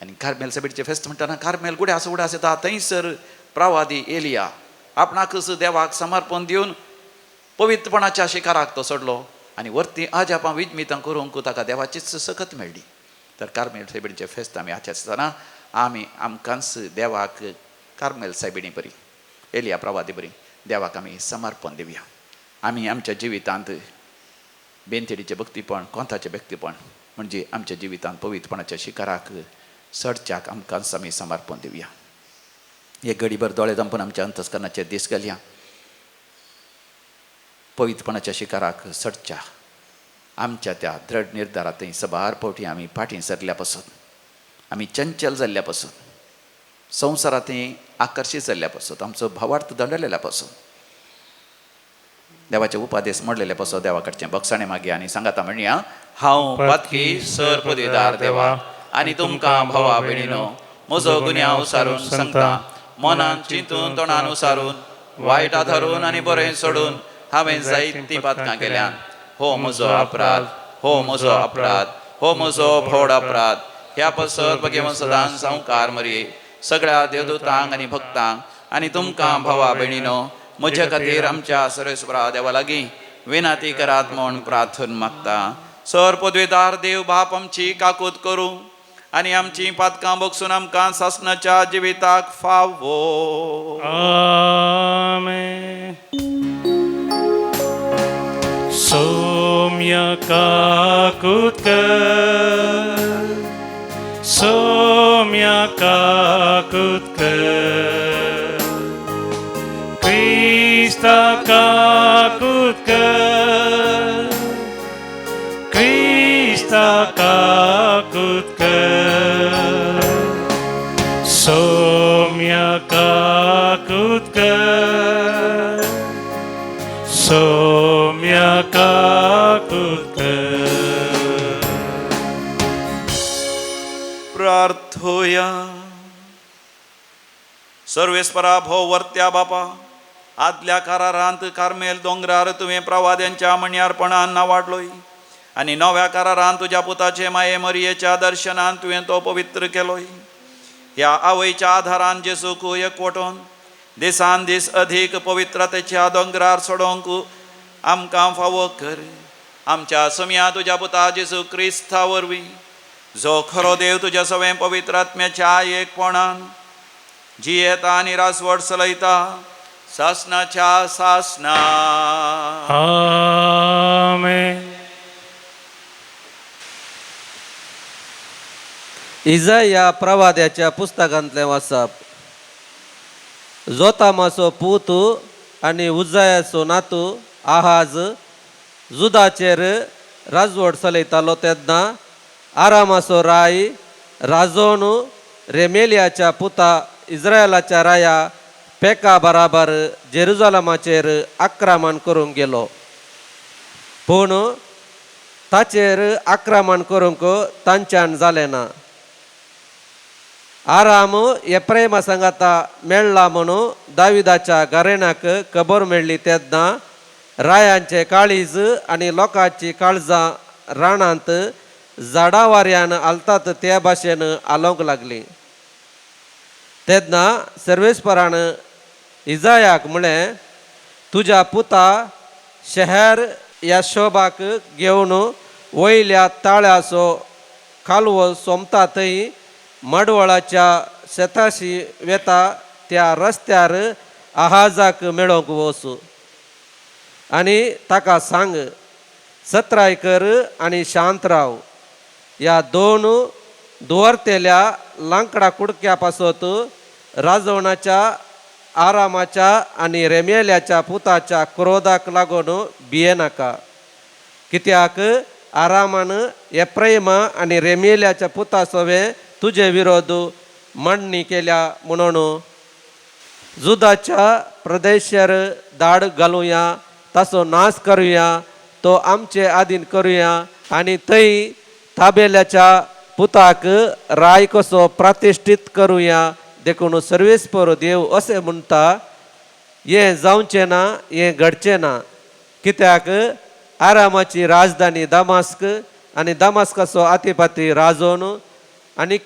आनी कार्मेल सायबिणीचें फेस्त म्हणटना कार्मेल गुड्याचो उडास येता. थंयसर प्रवादी एलिया आपणाकच देवाक समर्पण दिवन पवित्रपणाच्या शिकाराक तो सोडलो आनी वरती आजापां विजमितां करूंक ताका देवाचीच सकत मेळ्ळी. तर कार्मेल सायबिणीचें फेस्त आमी आचरतना आमी आमकांच देवाक कार्मेल सायबिणी बरी, एलिया प्रवादी बरी देवाक आमी समर्पण दिवया. आमी आमच्या जिवितांत बेंतेडीचें भक्तीपण, कोंताचें भक्तीपण म्हणजे आमच्या जिवितांत पवित्रपणाच्या शिखराक चडच्याक आमकांच आमी समर्पण दिवया. एक घडीभर दोळे धांपून आमच्या अंतस्करणाचेर दीस घालया. पवित्रपणाच्या शिखराक चडच्या आमच्या त्या दृढ निर्धारांतय सबार फावटी आमी फाटीं सरल्या पासून, आमी चंचल जाल्ल्या पासून, संवसारांतय आकर्शीत जाल्ल्या पासून, आमचो भावार्थ दंडलेल्या पासून, देवाचे उपादेश मोडलेले पासून देवा कडचें बक्षाणें मागया आनी सांगाता म्हणया, हांव पातकी सर पदवीदार देवा आनी तुमकां भावा भयणीनो म्हजो गुन्यांव सारून सांगता. मनान चिंतून तोंडान उसारून वायट आधारून आनी बरें सोडून हांवें जायतीं पातकां केल्यान. हो म्हजो अपराध, हो म्हजो अपराध, हो म्हजो व्हड अपराध. ह्या पासत भगेवन सदां सावकार मरये सगळ्या देवदूतांक आनी भक्तांक आनी तुमकां भावा भयणीनो म्हज्या खातीर आमच्या सर्वेस्परा देवा लागीं विनाती करात म्हूण प्रार्थन मागता. सर पदवेदार देव बाप आमची काकूत करूं आनी आमची पातकां बगसून आमकां सासणाच्या जिविताक फावो. आमेन. सौम्य काकूत कर, सौम्य काकूत कर, क्रिस्ता काकूत कर, क्रिस्ता काकूत कर, सौम्य काकूत कर, सौम्य काकूत कर. प्रार्थोया. सर्वेस्परा भोव वर्त्या बापा, आदल्या करारांत कार्मेल दोंगरार तुवें प्रवाद्यांच्या म्हणयारपणान नावाडलोय आनी नव्या करारांत तुज्या पुताचे माये मरियेच्या दर्शनान तुवें तो पवित्र केलोय. ह्या आवयच्या आधारान जेजूक एकवटोन दिसान दीस अधीक पवित्रतेच्या दोंगरार सोडोवंक आमकां फावो कर. आमच्या समया तुज्या पुता जेजू क्रिस्ता वरवीं, जो खरो देव तुज्या सवें पवित्र आत्म्याच्या एकपणान जियेता आनी रासवट चलयता सासनाच्या सासना. आमेन. इजाया प्रवाद्याच्या पुस्तकांतलें वाचप. जोतामाचो पूत आनी उज्जायाचो नातू आहाज जुदाचेर राजवट चलयतालो तेन्ना आरामाचो राय राजोन रेमेलियाच्या पुता इस्रायलाच्या राया पेका बराबर जेरुजलमाचेर आक्रमण करूंक गेलो. पूण ताचेर आक्रमण करूंक तांच्यान जालें ना. आराम एप्रेमा सांगाता मेळ्ळा म्हणून दाविदाच्या घराण्याक खबर मेळ्ळी तेन्ना रायांचे काळीज आनी लोकांची काळजां रानांत झाडां वाऱ्यान हालतात ते भाशेन हालोवंक लागली. तेन्ना सर्वेस्परान इजायाक म्हळें, तुज्या पुता शहर याशोबाक घेवन वयल्या ताळ्याचो कालवो सोंपता थंय मडवळाच्या शेताशी वेता त्या रस्त्यार आहाजाक मेळोवंक वच आनी ताका सांग, सत्राय कर आनी शांत राव. ह्या दोन दुवरतेल्या लांकडा कुडक्या पासत राजवणाच्या आरामाच्या आनी रेमेल्याच्या पुताच्या क्रोधाक लागून भियेनाका. कित्याक आरामान एप्रेमा आनी रेमेल्याच्या पुता सवें तुजे विरोध मांडणी केल्या म्हणून जुदाच्या प्रदेशार धाड घालुया, ताचो नाश करुया, तो आमचे आदीन करुया आनी थंय ताबेल्याच्या पुताक राय कसो प्रतिश्ठीत करुया. देखून सर्वेस्पर देव अशें म्हणटा, हें जावचें ना, हें घडचें ना. कित्याक आरामाची राजधानी दामास्क आनी दामास्काचो आतीपाती राजोन आनी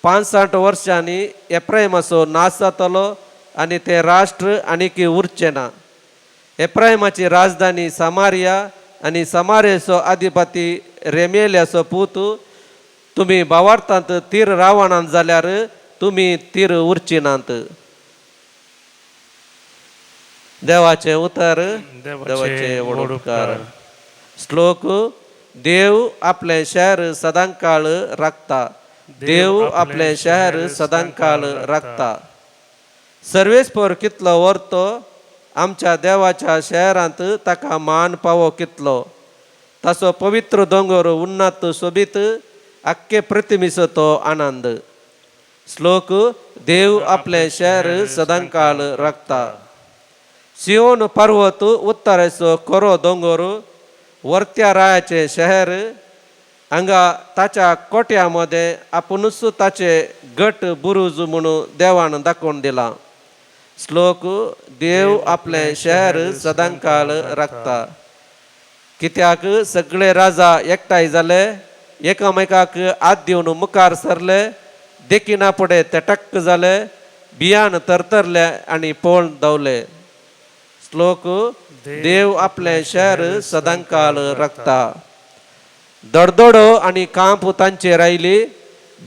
65 वर्सांनी एप्रायमाचो नाश जातलो आनी तें राष्ट्र आनीकी उरचें ना. एप्रायमाची राजधानी सामारिया आनी सामारियाचो अधिपती रेमेल्याचो पूत तुमी भावार्थांत तीर रावणांत जाल्यार तुमी तीर उरची नात. देवाचें उतर देवाचे व्हड उपकार. श्लोक देव आपलें शहर सदांकाळ राखता. देव आपलें शहर सदांकाळ राखता. सर्वेस्पर कितलो व्हरतो आमच्या देवाच्या शहरांत ताका मान पावो कितलो. ताचो पवित्र दोंगर उन्नात सोबीत आख्खे प्रतिमेचो तो आनंद. श्लोक देव आपलें शहर सदांकाळ राखता. सियोन पर्वत उत्तरेचो कोरो दोंगर वर्त्या रायाचें शहर हांगा ताच्या कोट्या मदें आपुणूच ताचे गट बुरुज म्हणून देवान दाखोवन दिलां. श्लोक देव आपलें शहर सदांकाळ राखता. कित्याक सगळे राजा एकठांय जाले एकामेकाक हात दिवन मुखार सरले देखिना फुडें ते टक्क जाले बियान तरतरले आनी पळोवन धांवले. श्लोक देव आपलें शहर सदांकाळ राखता. दडदडो आनी कांप तांचेर आयली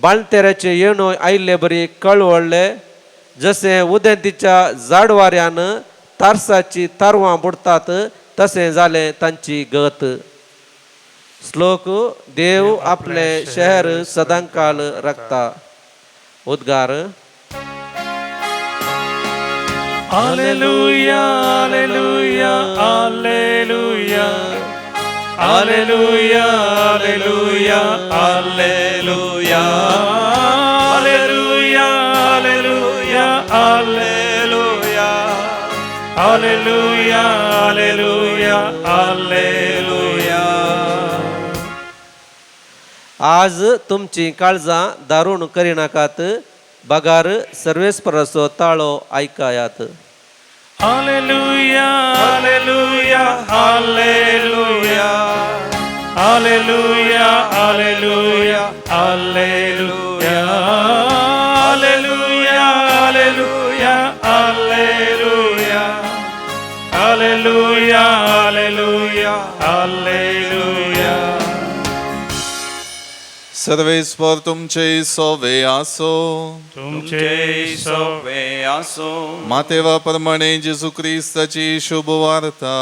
बाळतेराचे येणो आयिल्ले बरी कळवळ्ळे जशें उदेंतीच्या झाडवाऱ्यान तारसाची तारवां बुडटात तशें जालें तांची गत. श्लोक देव आपलें शहर सदांकाळ राखता. उद्गार. Alleluia, alleluia, alleluia. Alleluia, alleluia, alleluia. Alleluia, alleluia, alleluia. Alleluia, alleluia, alleluia. आज तुमची काळजां दारूण करिनाकात बगार सर्वेस्पराचो ताळो आयकायात. Alleluia, alleluia, alleluia. Alleluia, alleluia, alleluia. Alleluia, alleluia, alleluia. Alleluia, alleluia, alleluia. सर्वेस्पर तुमचे सोवे आसो. तुमचे सोवे आसो. मातेवा प्रमाणे जेजू क्रिस्ताची शुभ वार्ता.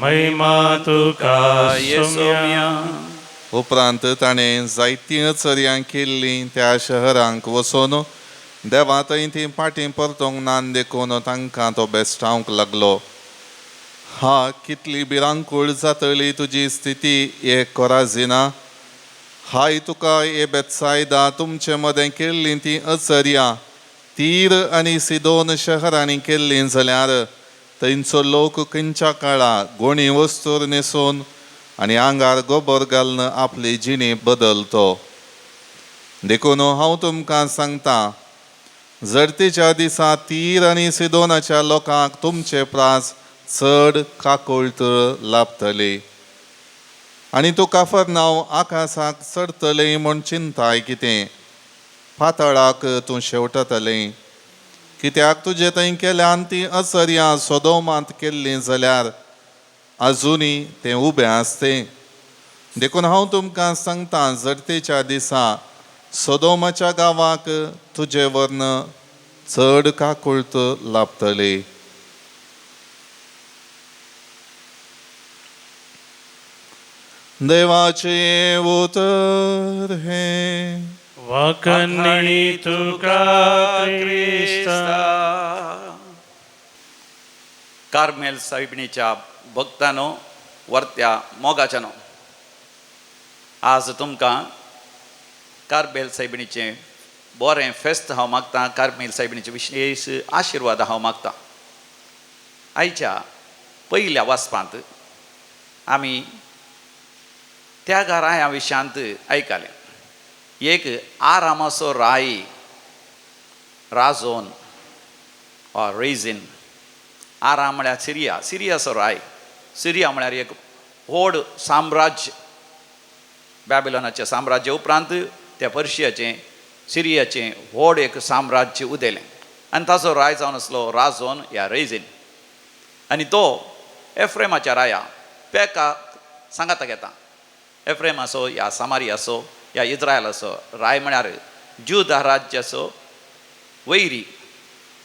महिमा तुका येसोम्या. उपरांत ताणें जायतीं चर्यां केल्लीं त्या शहरांक वचून देवा थंय तीं फाटीं परतूंक ना देखून तांकां तो बेस्टावंक लागलो. हा, कितली भिरांकूळ जातली तुजी स्थिती हे कोराजिना. हाय तुका हे बेत्सायदा, तुमचे मदें केल्लीं तीं अचर्यां तीर आनी सिदोन शहरांनी केल्लीं जाल्यार थंयचो लोक खंयच्या काळा गोणी वस्तूर न्हेसून आनी आंगार गोबर घालून आपली जिणी बदलतो. देखून हांव तुमकां सांगता, जडतेच्या दिसा तीर आनी सिदोनाच्या लोकांक तुमचे प्रास चड काकुळट लाभतली. आनी तूं काफरनांव आकाशाक चडतलें म्हूण चिंताय कितें, पातळाक तूं शेवटतलें. कित्याक तुजे थंय केल्यान ती असर्यां सोदोमांत केल्लीं जाल्यार आजुनी तें उबें आसतें. देखून हांव तुमकां सांगता, जडतेच्या दिसा सोदोमाच्या गांवाक तुजे वर्ण चड काकुळट लाभतली. देवाचें उतर हें. वाकणी तुका क्रिस्ता. कार्मेल साहिबणीच्या भक्तानो, वर्त्या मोगाच्यानो, आज तुमकां कार्मेल साहिबणीचें बरें फेस्त हांव मागतां. कार्मेल साहिबणीचे विशेश आशिर्वाद हांव मागतां. आयच्या पयल्या वाचपांत आमी त्या राया विशयांत आयकलें. एक आरामाचो राय राजोन ऑर रेझीन. आराम म्हळ्यार सिरिया, सिरियाचो राय. सिरिया म्हळ्यार एक व्हड साम्राज्य. बॅबिलोनाचें साम्राज्य उपरांत त्या पर्शियाचें सिरियाचें व्हड एक साम्राज्य उदेलें आनी ताचो राय जावन आसलो राजोन ह्या रेझीन. आनी तो एफ्रेमाच्या राया पेका सांगाता घेता. एफ्रेम आसो या सामारी आसो ह्या इज्रायलाचो राय म्हळ्यार जुदा राज्याचो वैरी.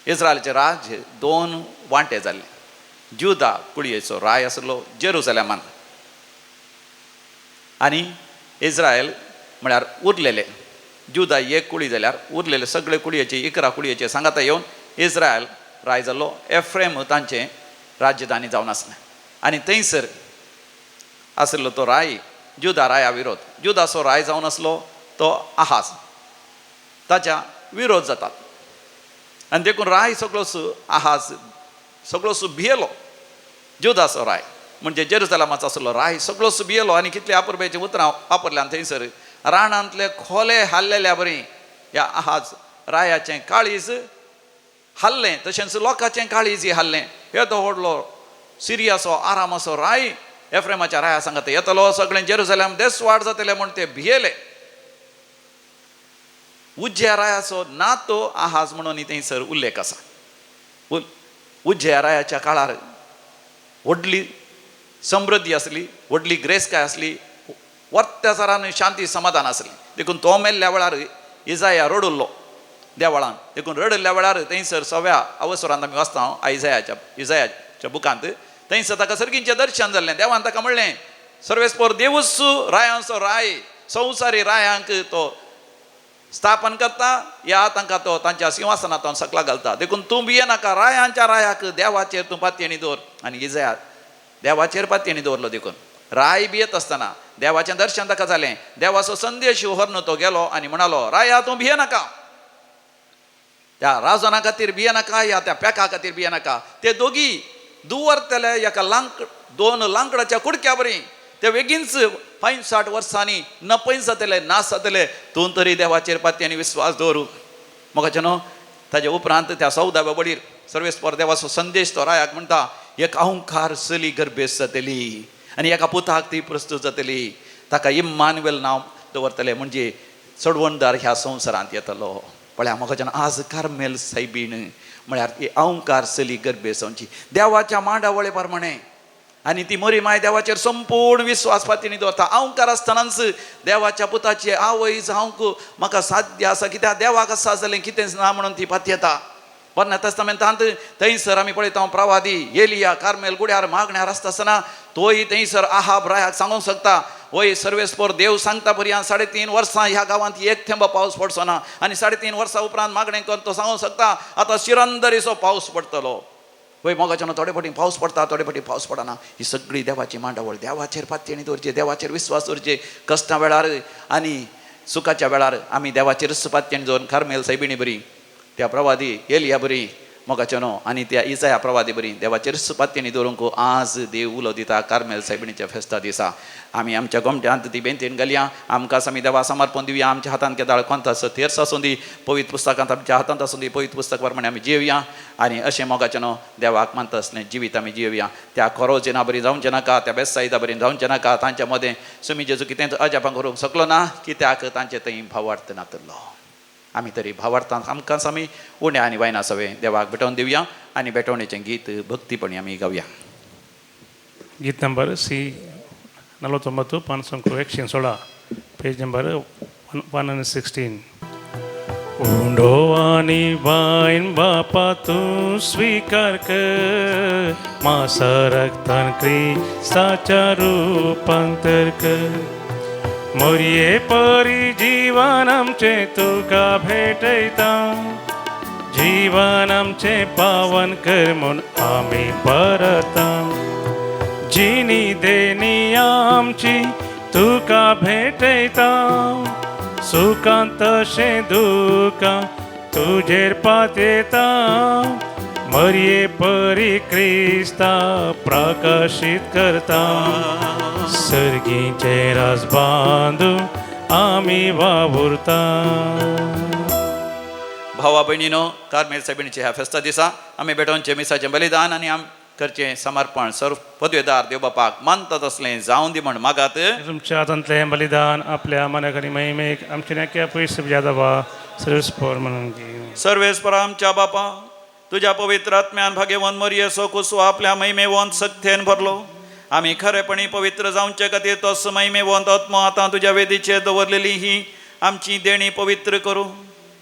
इज्रायलाचें राज्य दोन वांटे जाल्ले. जुदा कुळयेचो राय आसलो जेरुसलेमान आनी इज्रायल म्हळ्यार उरलेले जुदा एक कुळी जाल्यार उरलेले सगळे कुळयेचे 11 कुळयेचे सांगाता येवन इज्रायल राय जाल्लो. एफ्रेम तांचें राजधानी जावन आसलें आनी थंयसर आसलो तो राय जुदा राया विरोध. जुदाचो राय जावन आसलो तो आहाज, ताच्या विरोध जातात आनी देखून राय सगळोच आहाज सगळोच भियेलो. जुदाचो राय म्हणजे जेरुसलेमाचो आसलो राय सगळोच भियेलो आनी कितले अपुरबायेचीं उतरां वापरल्यान थंयसर रानांतले खोले हाल्लेल्या बरी ह्या आहाज रायाचें काळीज हाल्लें, तशेंच लोकांचें काळीज हाल्लें. येदो व्हडलो सिरियाचो आरामाचो राय एफ्रेमाच्या राया सांगता येतलो, सगळें जेरुसलेम देसवाड जातलें म्हूण ते भियेले. उज्या रायाचो नातो आहाज म्हणून थंयसर उल्लेख आसा. उज्या रायाच्या काळार व्हडली समृद्धी आसली, व्हडली ग्रेसकाय आसली, अत्याचारान शांती समाधान आसली. देखून तो मेल्ल्या वेळार इजाया रडुल्लो देवळान. देखून रडिल्ल्या वेळार थंयसर सव्या अवसरांत आमी वाचता इजायाच्या बुकांत, थंयसर ताका सर्गींचें दर्शन जाल्लें. देवान ताका म्हणलें सर्वेस्पोर देवूच रायांचो राय, संवसारी रायांक तो स्थापन करता, या तांकां तो तांच्या सिंहासनांत सकला घालता. देखून तूं भियेनाका, रायांच्या रायाक देवाचेर तूं पातयेणी दवर. आनी इजाया देवाचेर पातयेणी दवरलो. देखून राय भियेत आसतना देवाचें दर्शन ताका जालें. देवाचो संदेश व्हरून तो गेलो आनी म्हणालो राया तूं भियेनाका, त्या राजना खातीर भियेनाका या त्या पेका खातीर भियेनाका. ते दोगी दुवरतले एका दोन लांकडाच्या कुडक्या बरी ते बेगीनच 65 वर्सांनी नपैस जातले, नाश जातले. तूं तरी देवाचेर पातयेन विस्वास दवरू. मोगाचें न्हू ताजे उपरांत त्या 14व्या बडीर सर्वेस्पर देवाचो संदेश तो रायाक म्हणटा एक अहंकार चली गर्भेस जातली आनी एका पुताक ती प्रस्तूत जातली, ताका इम्मानुएल नांव दवरतले, म्हणजे चडवणदार ह्या संवसारांत येतलो. पळया मोगाच्यान आज कार्मेल सायबीण म्हळ्यार ती अहंकार चली गर्भेस जावची देवाच्या मांडावळे प्रमाणे आनी ती मरी माय देवाचेर संपूर्ण विस्वास पातयेनी दवरता. अहंकार आसतनाच देवाच्या पुताची आवय जावंक म्हाका साध्य आसा, कित्याक देवाक आसा जालें कितेंच ना म्हणून ती पातयेता. पोरण्या तेस्तामेंतांत थंयसर आमी पळयता प्रवादी एलिया कार्मेल गुड्यार मागण्यार आसता आसतना तोय थंयसर आहाब रायाक सांगूंक शकता, वय सर्वेस्पोर देव सांगता पर्यंत 3.5 वर्सां ह्या गांवांत एक थेंबो पावस पडचो ना आनी 3.5 वर्सां उपरांत मागणें करून तो सांगूंक शकता आतां शिरंदरीचो पावस पडटलो. वय मोगाच्यान थोडे फावटी पावस पडटा, थोडे फावटी पावस पडना. ही सगळी देवाची मांडावळ. देवाचेर पातयेणी दवरची, देवाचेर विस्वास दवरचे. कश्टां वेळार आनी सुखाच्या वेळार आमी देवाचेरच पातयेणी दवरून कार्मेल सायबिणी बरी, त्या प्रवादी एलिया बरी मोगाच्यानो आनी त्या इजाया प्रवादी बरी देवाचेरच पातयेणी दवरूंक आज देव उलो दिता. कार्मेल सायबिणीच्या फेस्ता दिसा आमी आमच्या गोमट्यांत ती बेंतीन घालया. आमकां आमी देवा समर्पण दिवया. आमच्या हातांत केदाळ कोंताचो तेर्स आसूं दी, पवित्र पुस्तकांत आमच्या हातांत आसूं दी, पवित्र पुस्तक प्रमाणे आमी जियोया आनी अशें मोगाच्यानो देवाक मानता आसलें जिवीत आमी जियोया. त्या खोरोजिना बरी जावचें नाका, त्या बेसायदा बरी जावचें नाका. तांच्या मदें सुमी जेजू कितेंच अजापां करूंक शकलो ना, कित्याक तांचे थंय भावार्थ नातलो. आमी तरी भावार्थान आमकां आमी उण्या आनी वायना सवे देवाक भेटोवन दिवया आनी भेटवणेचें गीत भक्तीपणी आमी गावया. गीत नंबर सी 49 516, पेज नंबर 116. उंडो आनी वायन बापा तूं स्वीकार कर, मासा रक्तान क्रिस्ताच्या रुपांतर कर. मोरये परी जीवन आमचें तुका भेटयता, जीवन आमचें पावन कर म्हूण आमी परता. जिनी देनी आमची तुका भेटयता, सुखान तशें दुखान तुजेर पातयेता. मरये परी क्रिस्ता प्रकाशीत करता, सर्गीचें राज बांदू आमी वावुरता. भावा भयणीनो, कार्मेल सायबिणीच्या ह्या फेस्ता दिसा आमी भेटोवचें मिसाचें बलिदान आनी आम करचें समर्पण सर्व पदवेदार देव बापाक मानता तसलें जावन दी म्हण मागात. तुमच्या हातांतलें बलिदान आपल्या मनाक आनी महिमेक आमचे नाक्या पयस जादवा सर्वेस्पोर म्हणून. सर्वेस्पर आमच्या बापा, तुज्या पवित्र आत्म्यान भाग्यवन मरियेचो कुसो आपल्या महिमेवंत सक्तेन भरलो आमी खरेपणी पवित्र जावचे खातीर तो महिमेवंत आत्मो आतां तुज्या वेदीचेर दवरलेली ही आमची देणी पवित्र करूं.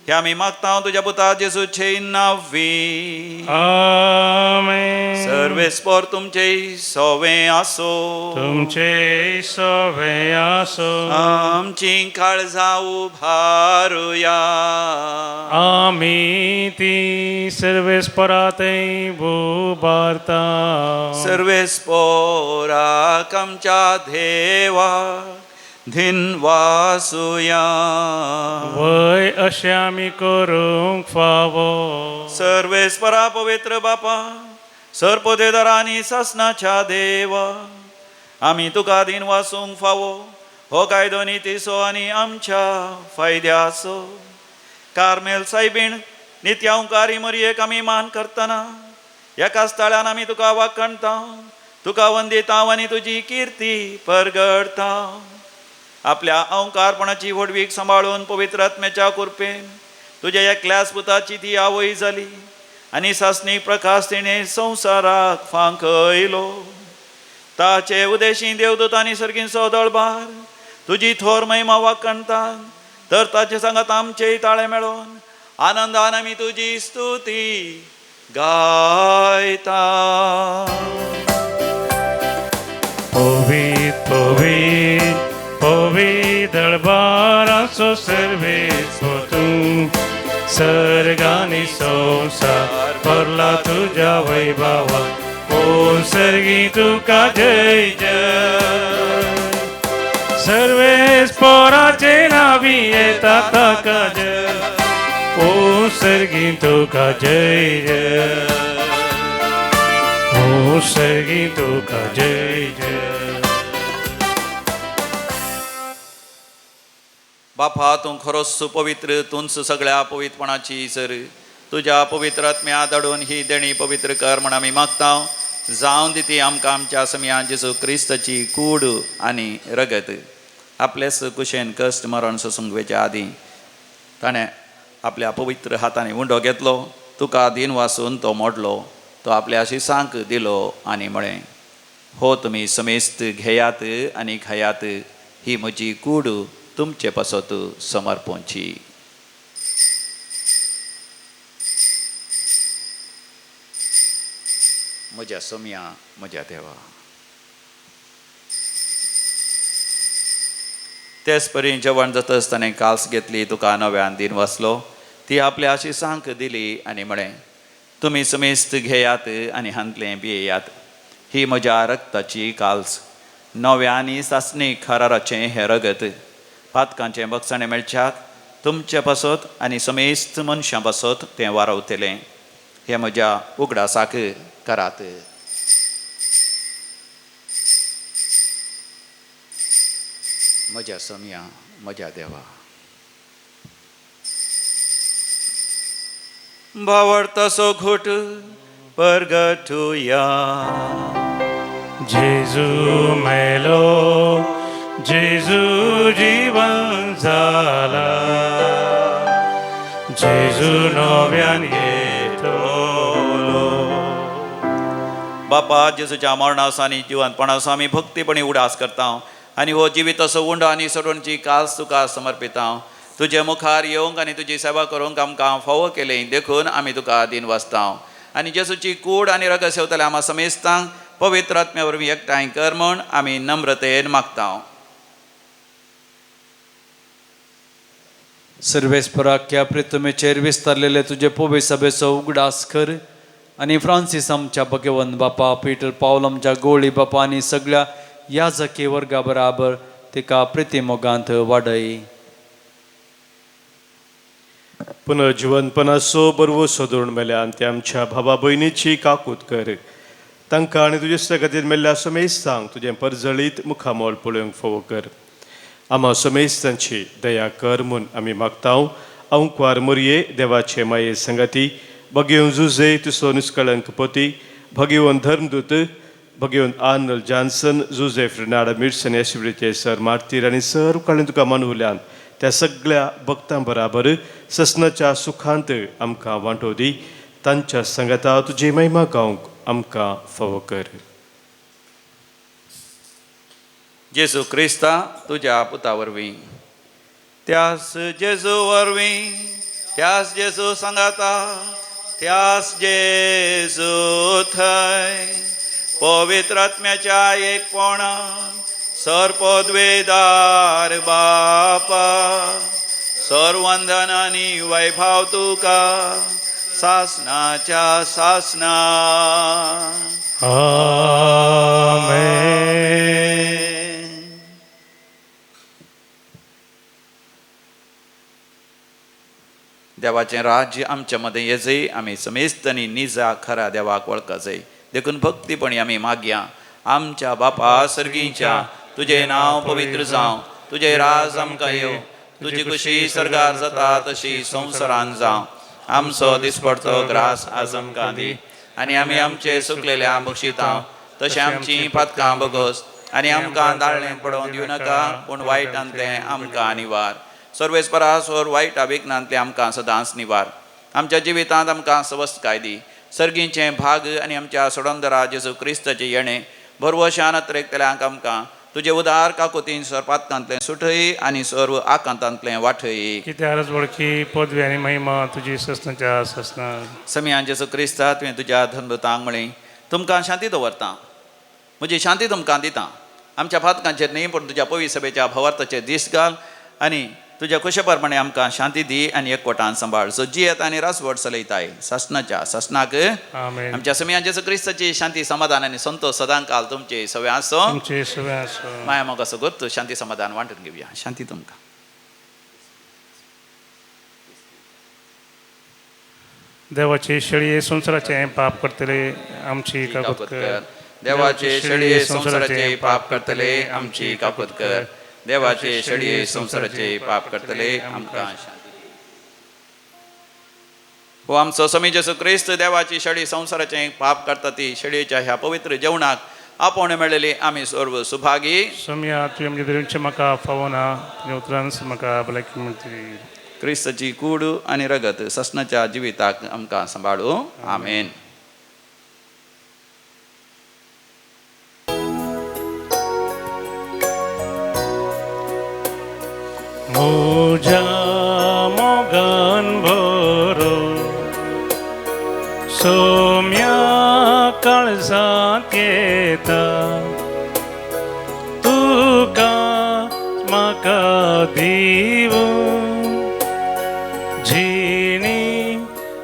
हे आमी मागता तुज्या पुता जेजूचे नांवी. आमेन. सर्वेस्पर तुमचे सोवे आसो. तुमचे सोवे आसो. आमची काळजां उभारुया. आमी ती सर्वेस्परातय उबारता. सर्वेस्पोराक आमच्या देवा धिनवासुया. वय अशें आमी करूंक फावो. सर्वेस्परा पवित्र बापा, सर्पदेदारा आनी सासनाच्या देवा, आमी तुका दिन वासूंक फावो हो कायदो नितीचो आनी आमच्या फायद्याचो. कार्मेल सायबीण नित्यांकारी मरयेक आमी मान करतना एकाच ताळ्यान आमी तुका वाखणता, तुका वंदिता आनी तुजी किर्ती परगडता. आपल्या अंकारपणाची व्हडवीक सांबाळून पवित्र आत्म्याच्या कृपेन तुज्या एकल्याच पुताची ती आवय जाली आनी सासणी प्रकाश तिणें संवसाराक फांकयलो. ताचे उदेशी देवदूत आनी सर्गींचो दळबार तुजी थोर महिमा वाखणतात, तर ताचे सांगात आमचेय ताळे मेळोन आनंदान आमी तुजी स्तुती गायता. पवित पवित पवित दळबाराचो सर्वेस्पर तूं, सर्गानी संवसार भरला तुज्या वैभवान. ओ सर्गी तुका जय जय. सर्वेस्पराचे नांवी येता ताका जय. ओ सर्गी तुका जय जय. ओ सर्गी तुका जय जय. बापा, तूं खरोच सुपवित्र, तूंच सगळ्या पवित्रपणाची सर. तुज्या पवित्र आत्म्या धाडून ही देणी पवित्र कर म्हण आमी मागता. जावन दी ती आमकां आमच्या समया जेजू क्रिस्ताची कूड आनी रगत. आपलेच कुशेन कश्ट मरण सोसूंक वेच्या आदीं ताणें आपल्या पवित्र हातांनी उंडो घेतलो, तुका दीन वासून तो मोडलो, तो आपल्या शिसांक दिलो आनी म्हळें, हो तुमी समेस्त घेयात आनी खायात, ही म्हजी कूड तुमचे पासत समर्पणची. म्हज्या सोम्या, म्हज्या देवा. तेच परी जेवण जातच ताणें काल्स घेतली, तुका नव्यान दिन वाचलो, ती आपल्या आशिसांक दिली आनी म्हळें, तुमी समेस्त घेयात आनी हांतलें पियेयात, ही म्हज्या रक्ताची काल्स, नव्या आनी सासणी खराराचें हें रगत, पातकांचें बगसाणें मेळच्याक तुमचे पासत आनी समेस्त मनशां पासत तें वारवतलें. हें म्हज्या उगडासाक करात. म्हज्या सोम्या, म्हज्या देवा. भावार्थाचो घोट परगटुया. जेजू मेलो, जेजू जीवन जाला, जेजू नव्यान येतलो. बापा, जेजूच्या मरणाचो आनी जिवंतपणाचो आमी भक्तीपणी उडास करता आनी हो जिविताचो उंडो आनी सोडोवची कास तुका समर्पिता. तुजे मुखार येवंक आनी तुजी सेवा करूंक आमकां फावो केलें देखून आमी तुका दीन वाचता. आनी जेजूची कूड आनी रगत सेवतले आमा समेस्तांक पवित्र आत्म्या वरवीं एकठांय कर म्हूण आमी नम्रतेन मागता. सर्वेस्पराख्या प्रितमेचेर विस्तारलेले तुजे पोवे सभेचो उगडास कर आनी फ्रांसीस आमच्या भगवंत बापा, पीटर पावल आमच्या गोळी बापा आनी सगळ्या याजकी वर्गा बराबर तिका प्रिती मोगांत वाडय. पुनर्जिवनपणाचो बरवो सोदून मेल्यान ते आमच्या भावा भयणीची काकूत कर. तांकां आनी तुजे खातीर मेल्ल्या समेस्तांक तुजें परजळीत मुखामोल पळोवंक फावो कर. आमा समेस्तांची दया कर म्हूण आमी मागता. अंकवार मोरये देवाचे माये संगाती भगेवन जुजे तुसो निस्कळंक पती, भगेवन धर्मदूत, भगेवन आर्नल जॉन्सन, जुजेफ रिनाडा मिर्सन, येशब्रीचे सर मार्तीर आनी सर काळीन तुका मानवल्यान त्या सगळ्या भक्तां बराबर ससनाच्या सुखांत आमकां वांटो दी. तांच्या संगाता तुजी महिमा गावंक आमकां फावो कर. जेजू क्रिस्ता तुज्या पुता वरवीं, त्यास जेजू वरवीं, त्यास जेजू सांगाता, त्यास जेजू थंय पवित्र आत्म्याच्या एकपणान सर्पद्वेदार बापा सर्वंदन आनी वैभव तुका सासनाच्या सासना. आमेन. देवाचें राज्य आमच्या मदें येजय, आमी समेस्त आनी निजा खरा देवाक वळखजय. देखून भक्तीपणी आमी मागया, आमच्या बापा सर्गींच्या तुजें नांव पवित्र जावं, तुजें राज आमकां येवं, तुजी खुशी सर्गार जाता तशी संवसारान जावं. आमचो दिसपडतो ग्रास आज आमकां दी आनी आमी आमचे सुकलेल्या बक्षितां तशें आमची पातकां बगस आनी आमकां दाळणें पडोवन दिवं नाका, पूण वायटांतलें आमकां निवार. सर्वेस्परा सोर वायट विघ्नांतलें आमकां सदांच निवार. आमच्या जिवितांत आमकां सवस्तकाय दी. सर्गींचें भाग आनी आमच्या सोडंदरा जेजू क्रिस्ताचें येणें भरवशान अत्रेकतल्यांक आमकां तुजे उदार काकुतीन सर्पातकांतलें सुठय आनी सर्व आकांतांतलें वाठय. कित्यारच वळखी पदवी आनी महिमा तुजी ससनाच्या ससना. समियान जेजू क्रिस्ता तुवें तुज्या धर्मतांक म्हळें, तुमकां शांती दवरता, म्हजी शांती तुमकां दिता. आमच्या फातकांचेर न्ही पूण तुज्या पवी सभेच्या भवार्थाचेर दीस घाल आनी तुज्या खुशे प्रमाणे आमकां शांती दी आनी एकवटान सांबाळ. सो जियेत आनी रासवट चलयताय सासनाच्या सासनाक. आमेन. आमच्या समियान जेजू क्रिस्ताची शांती समाधान आनी संतोष सदांकाल तुमचे सगळे आसो. तुमचे सगळे आसो. माया म्हाका सगळो शांती समाधान वांटून घेवया. शांती तुमकां. देवाचे शेळये संवसाराचें पाप करतले आमची काकूत कर. देवाचे शेळये संवसाराचे पाप करतले आमची काकूत कर. देवाचे शेळये संवसाराचे पाप करतले आमकां शांती दी. हो आमचो समी जेजू क्रिस्त देवाची शेळी संवसाराचें पाप करता ती शेळयेच्या ह्या पवित्र जेवणाक आपोवणें मेळ्ळेली आमी सर्व सुभागी. सोम्या तुवें म्हजें दिवचें म्हाका फावना, तुज्या उतरानच म्हाका भलायकी मेळटली. क्रिस्ताची कूड आनी रगत ससनाच्या जिविताक आमकां सांबाळू. आमेन. म्हज्या मोगान भरो सोम्या काळजांत येता, तुका म्हाका दिवूं जिणी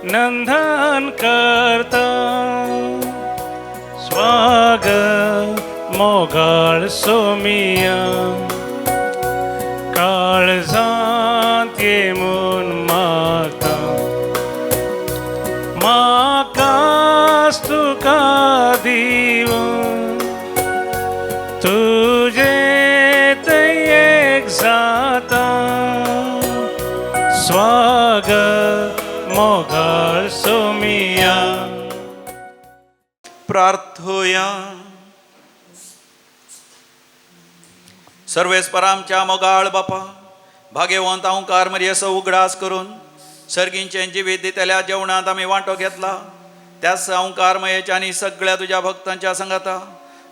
नंदन करता. स्वागत मोगाळ सोमिया काळजांत ये म्हूण मागता, म्हाकाच तुका दिवूं तुजें थंय एक जाता. स्वागत मोगाळ सोमिया. प्रार्थुया. सर्वेस्पर आमच्या मोगाळ बापा, भाग्यवंत अंकार मरियेचो उगडास करून सर्गींचें जिवीत दितल्या जेवणांत आमी वांटो घेतला, त्याच अंकार मयेच्या आनी सगळ्या तुज्या भक्तांच्या संगाता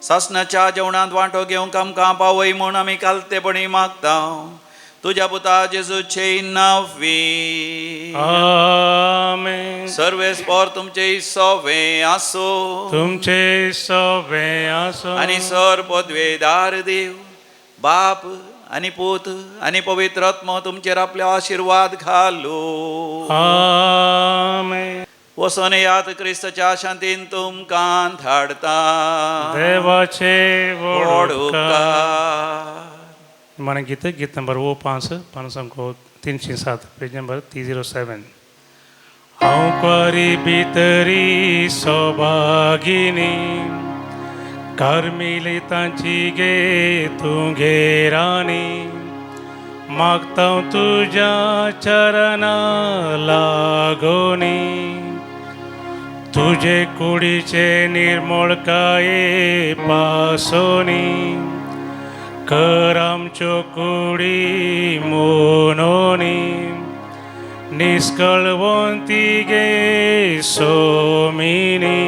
सासनाच्या जेवणांत वांटो घेवंक आमकां पावय म्हूण आमी कालतेपणी मागता. तुज्या पुता जेजूचे नांवी. आमेन. सर्वेस्पर तुमचे सोवे आसो. तुमचे सोवे आसो. आनी सर पदवेदार देव बाप आनी पूत आनी पवित्र आत्मो तुमचेर आपले आशिर्वाद घालू. आमेन. वसोन यात क्रिस्ताच्या शांतीन तुमकां धाडता. देवाचे व्हड उपकार. माने गीत गीत नंबर वो 5 5 307 पेज नंबर 307. हांव क्वारी भितरी सौभागिनी कार्मेलितांची गे तूं गे राणी, मागता तुज्या चरणा लागोनी, तुजे कुडीचे निर्मळकाये पासोनी, कर आमच्यो कुडी मोनोनी, निस्कळवंती गे सोमिनी,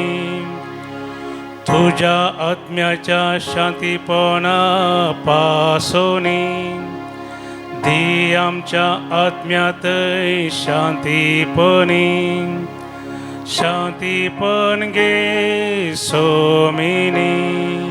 तुज्या आत्म्याच्या शांतीपणा पासोनी दी आमच्या आत्म्यातय शांतीपणी शांतीपण गे सोमिनी.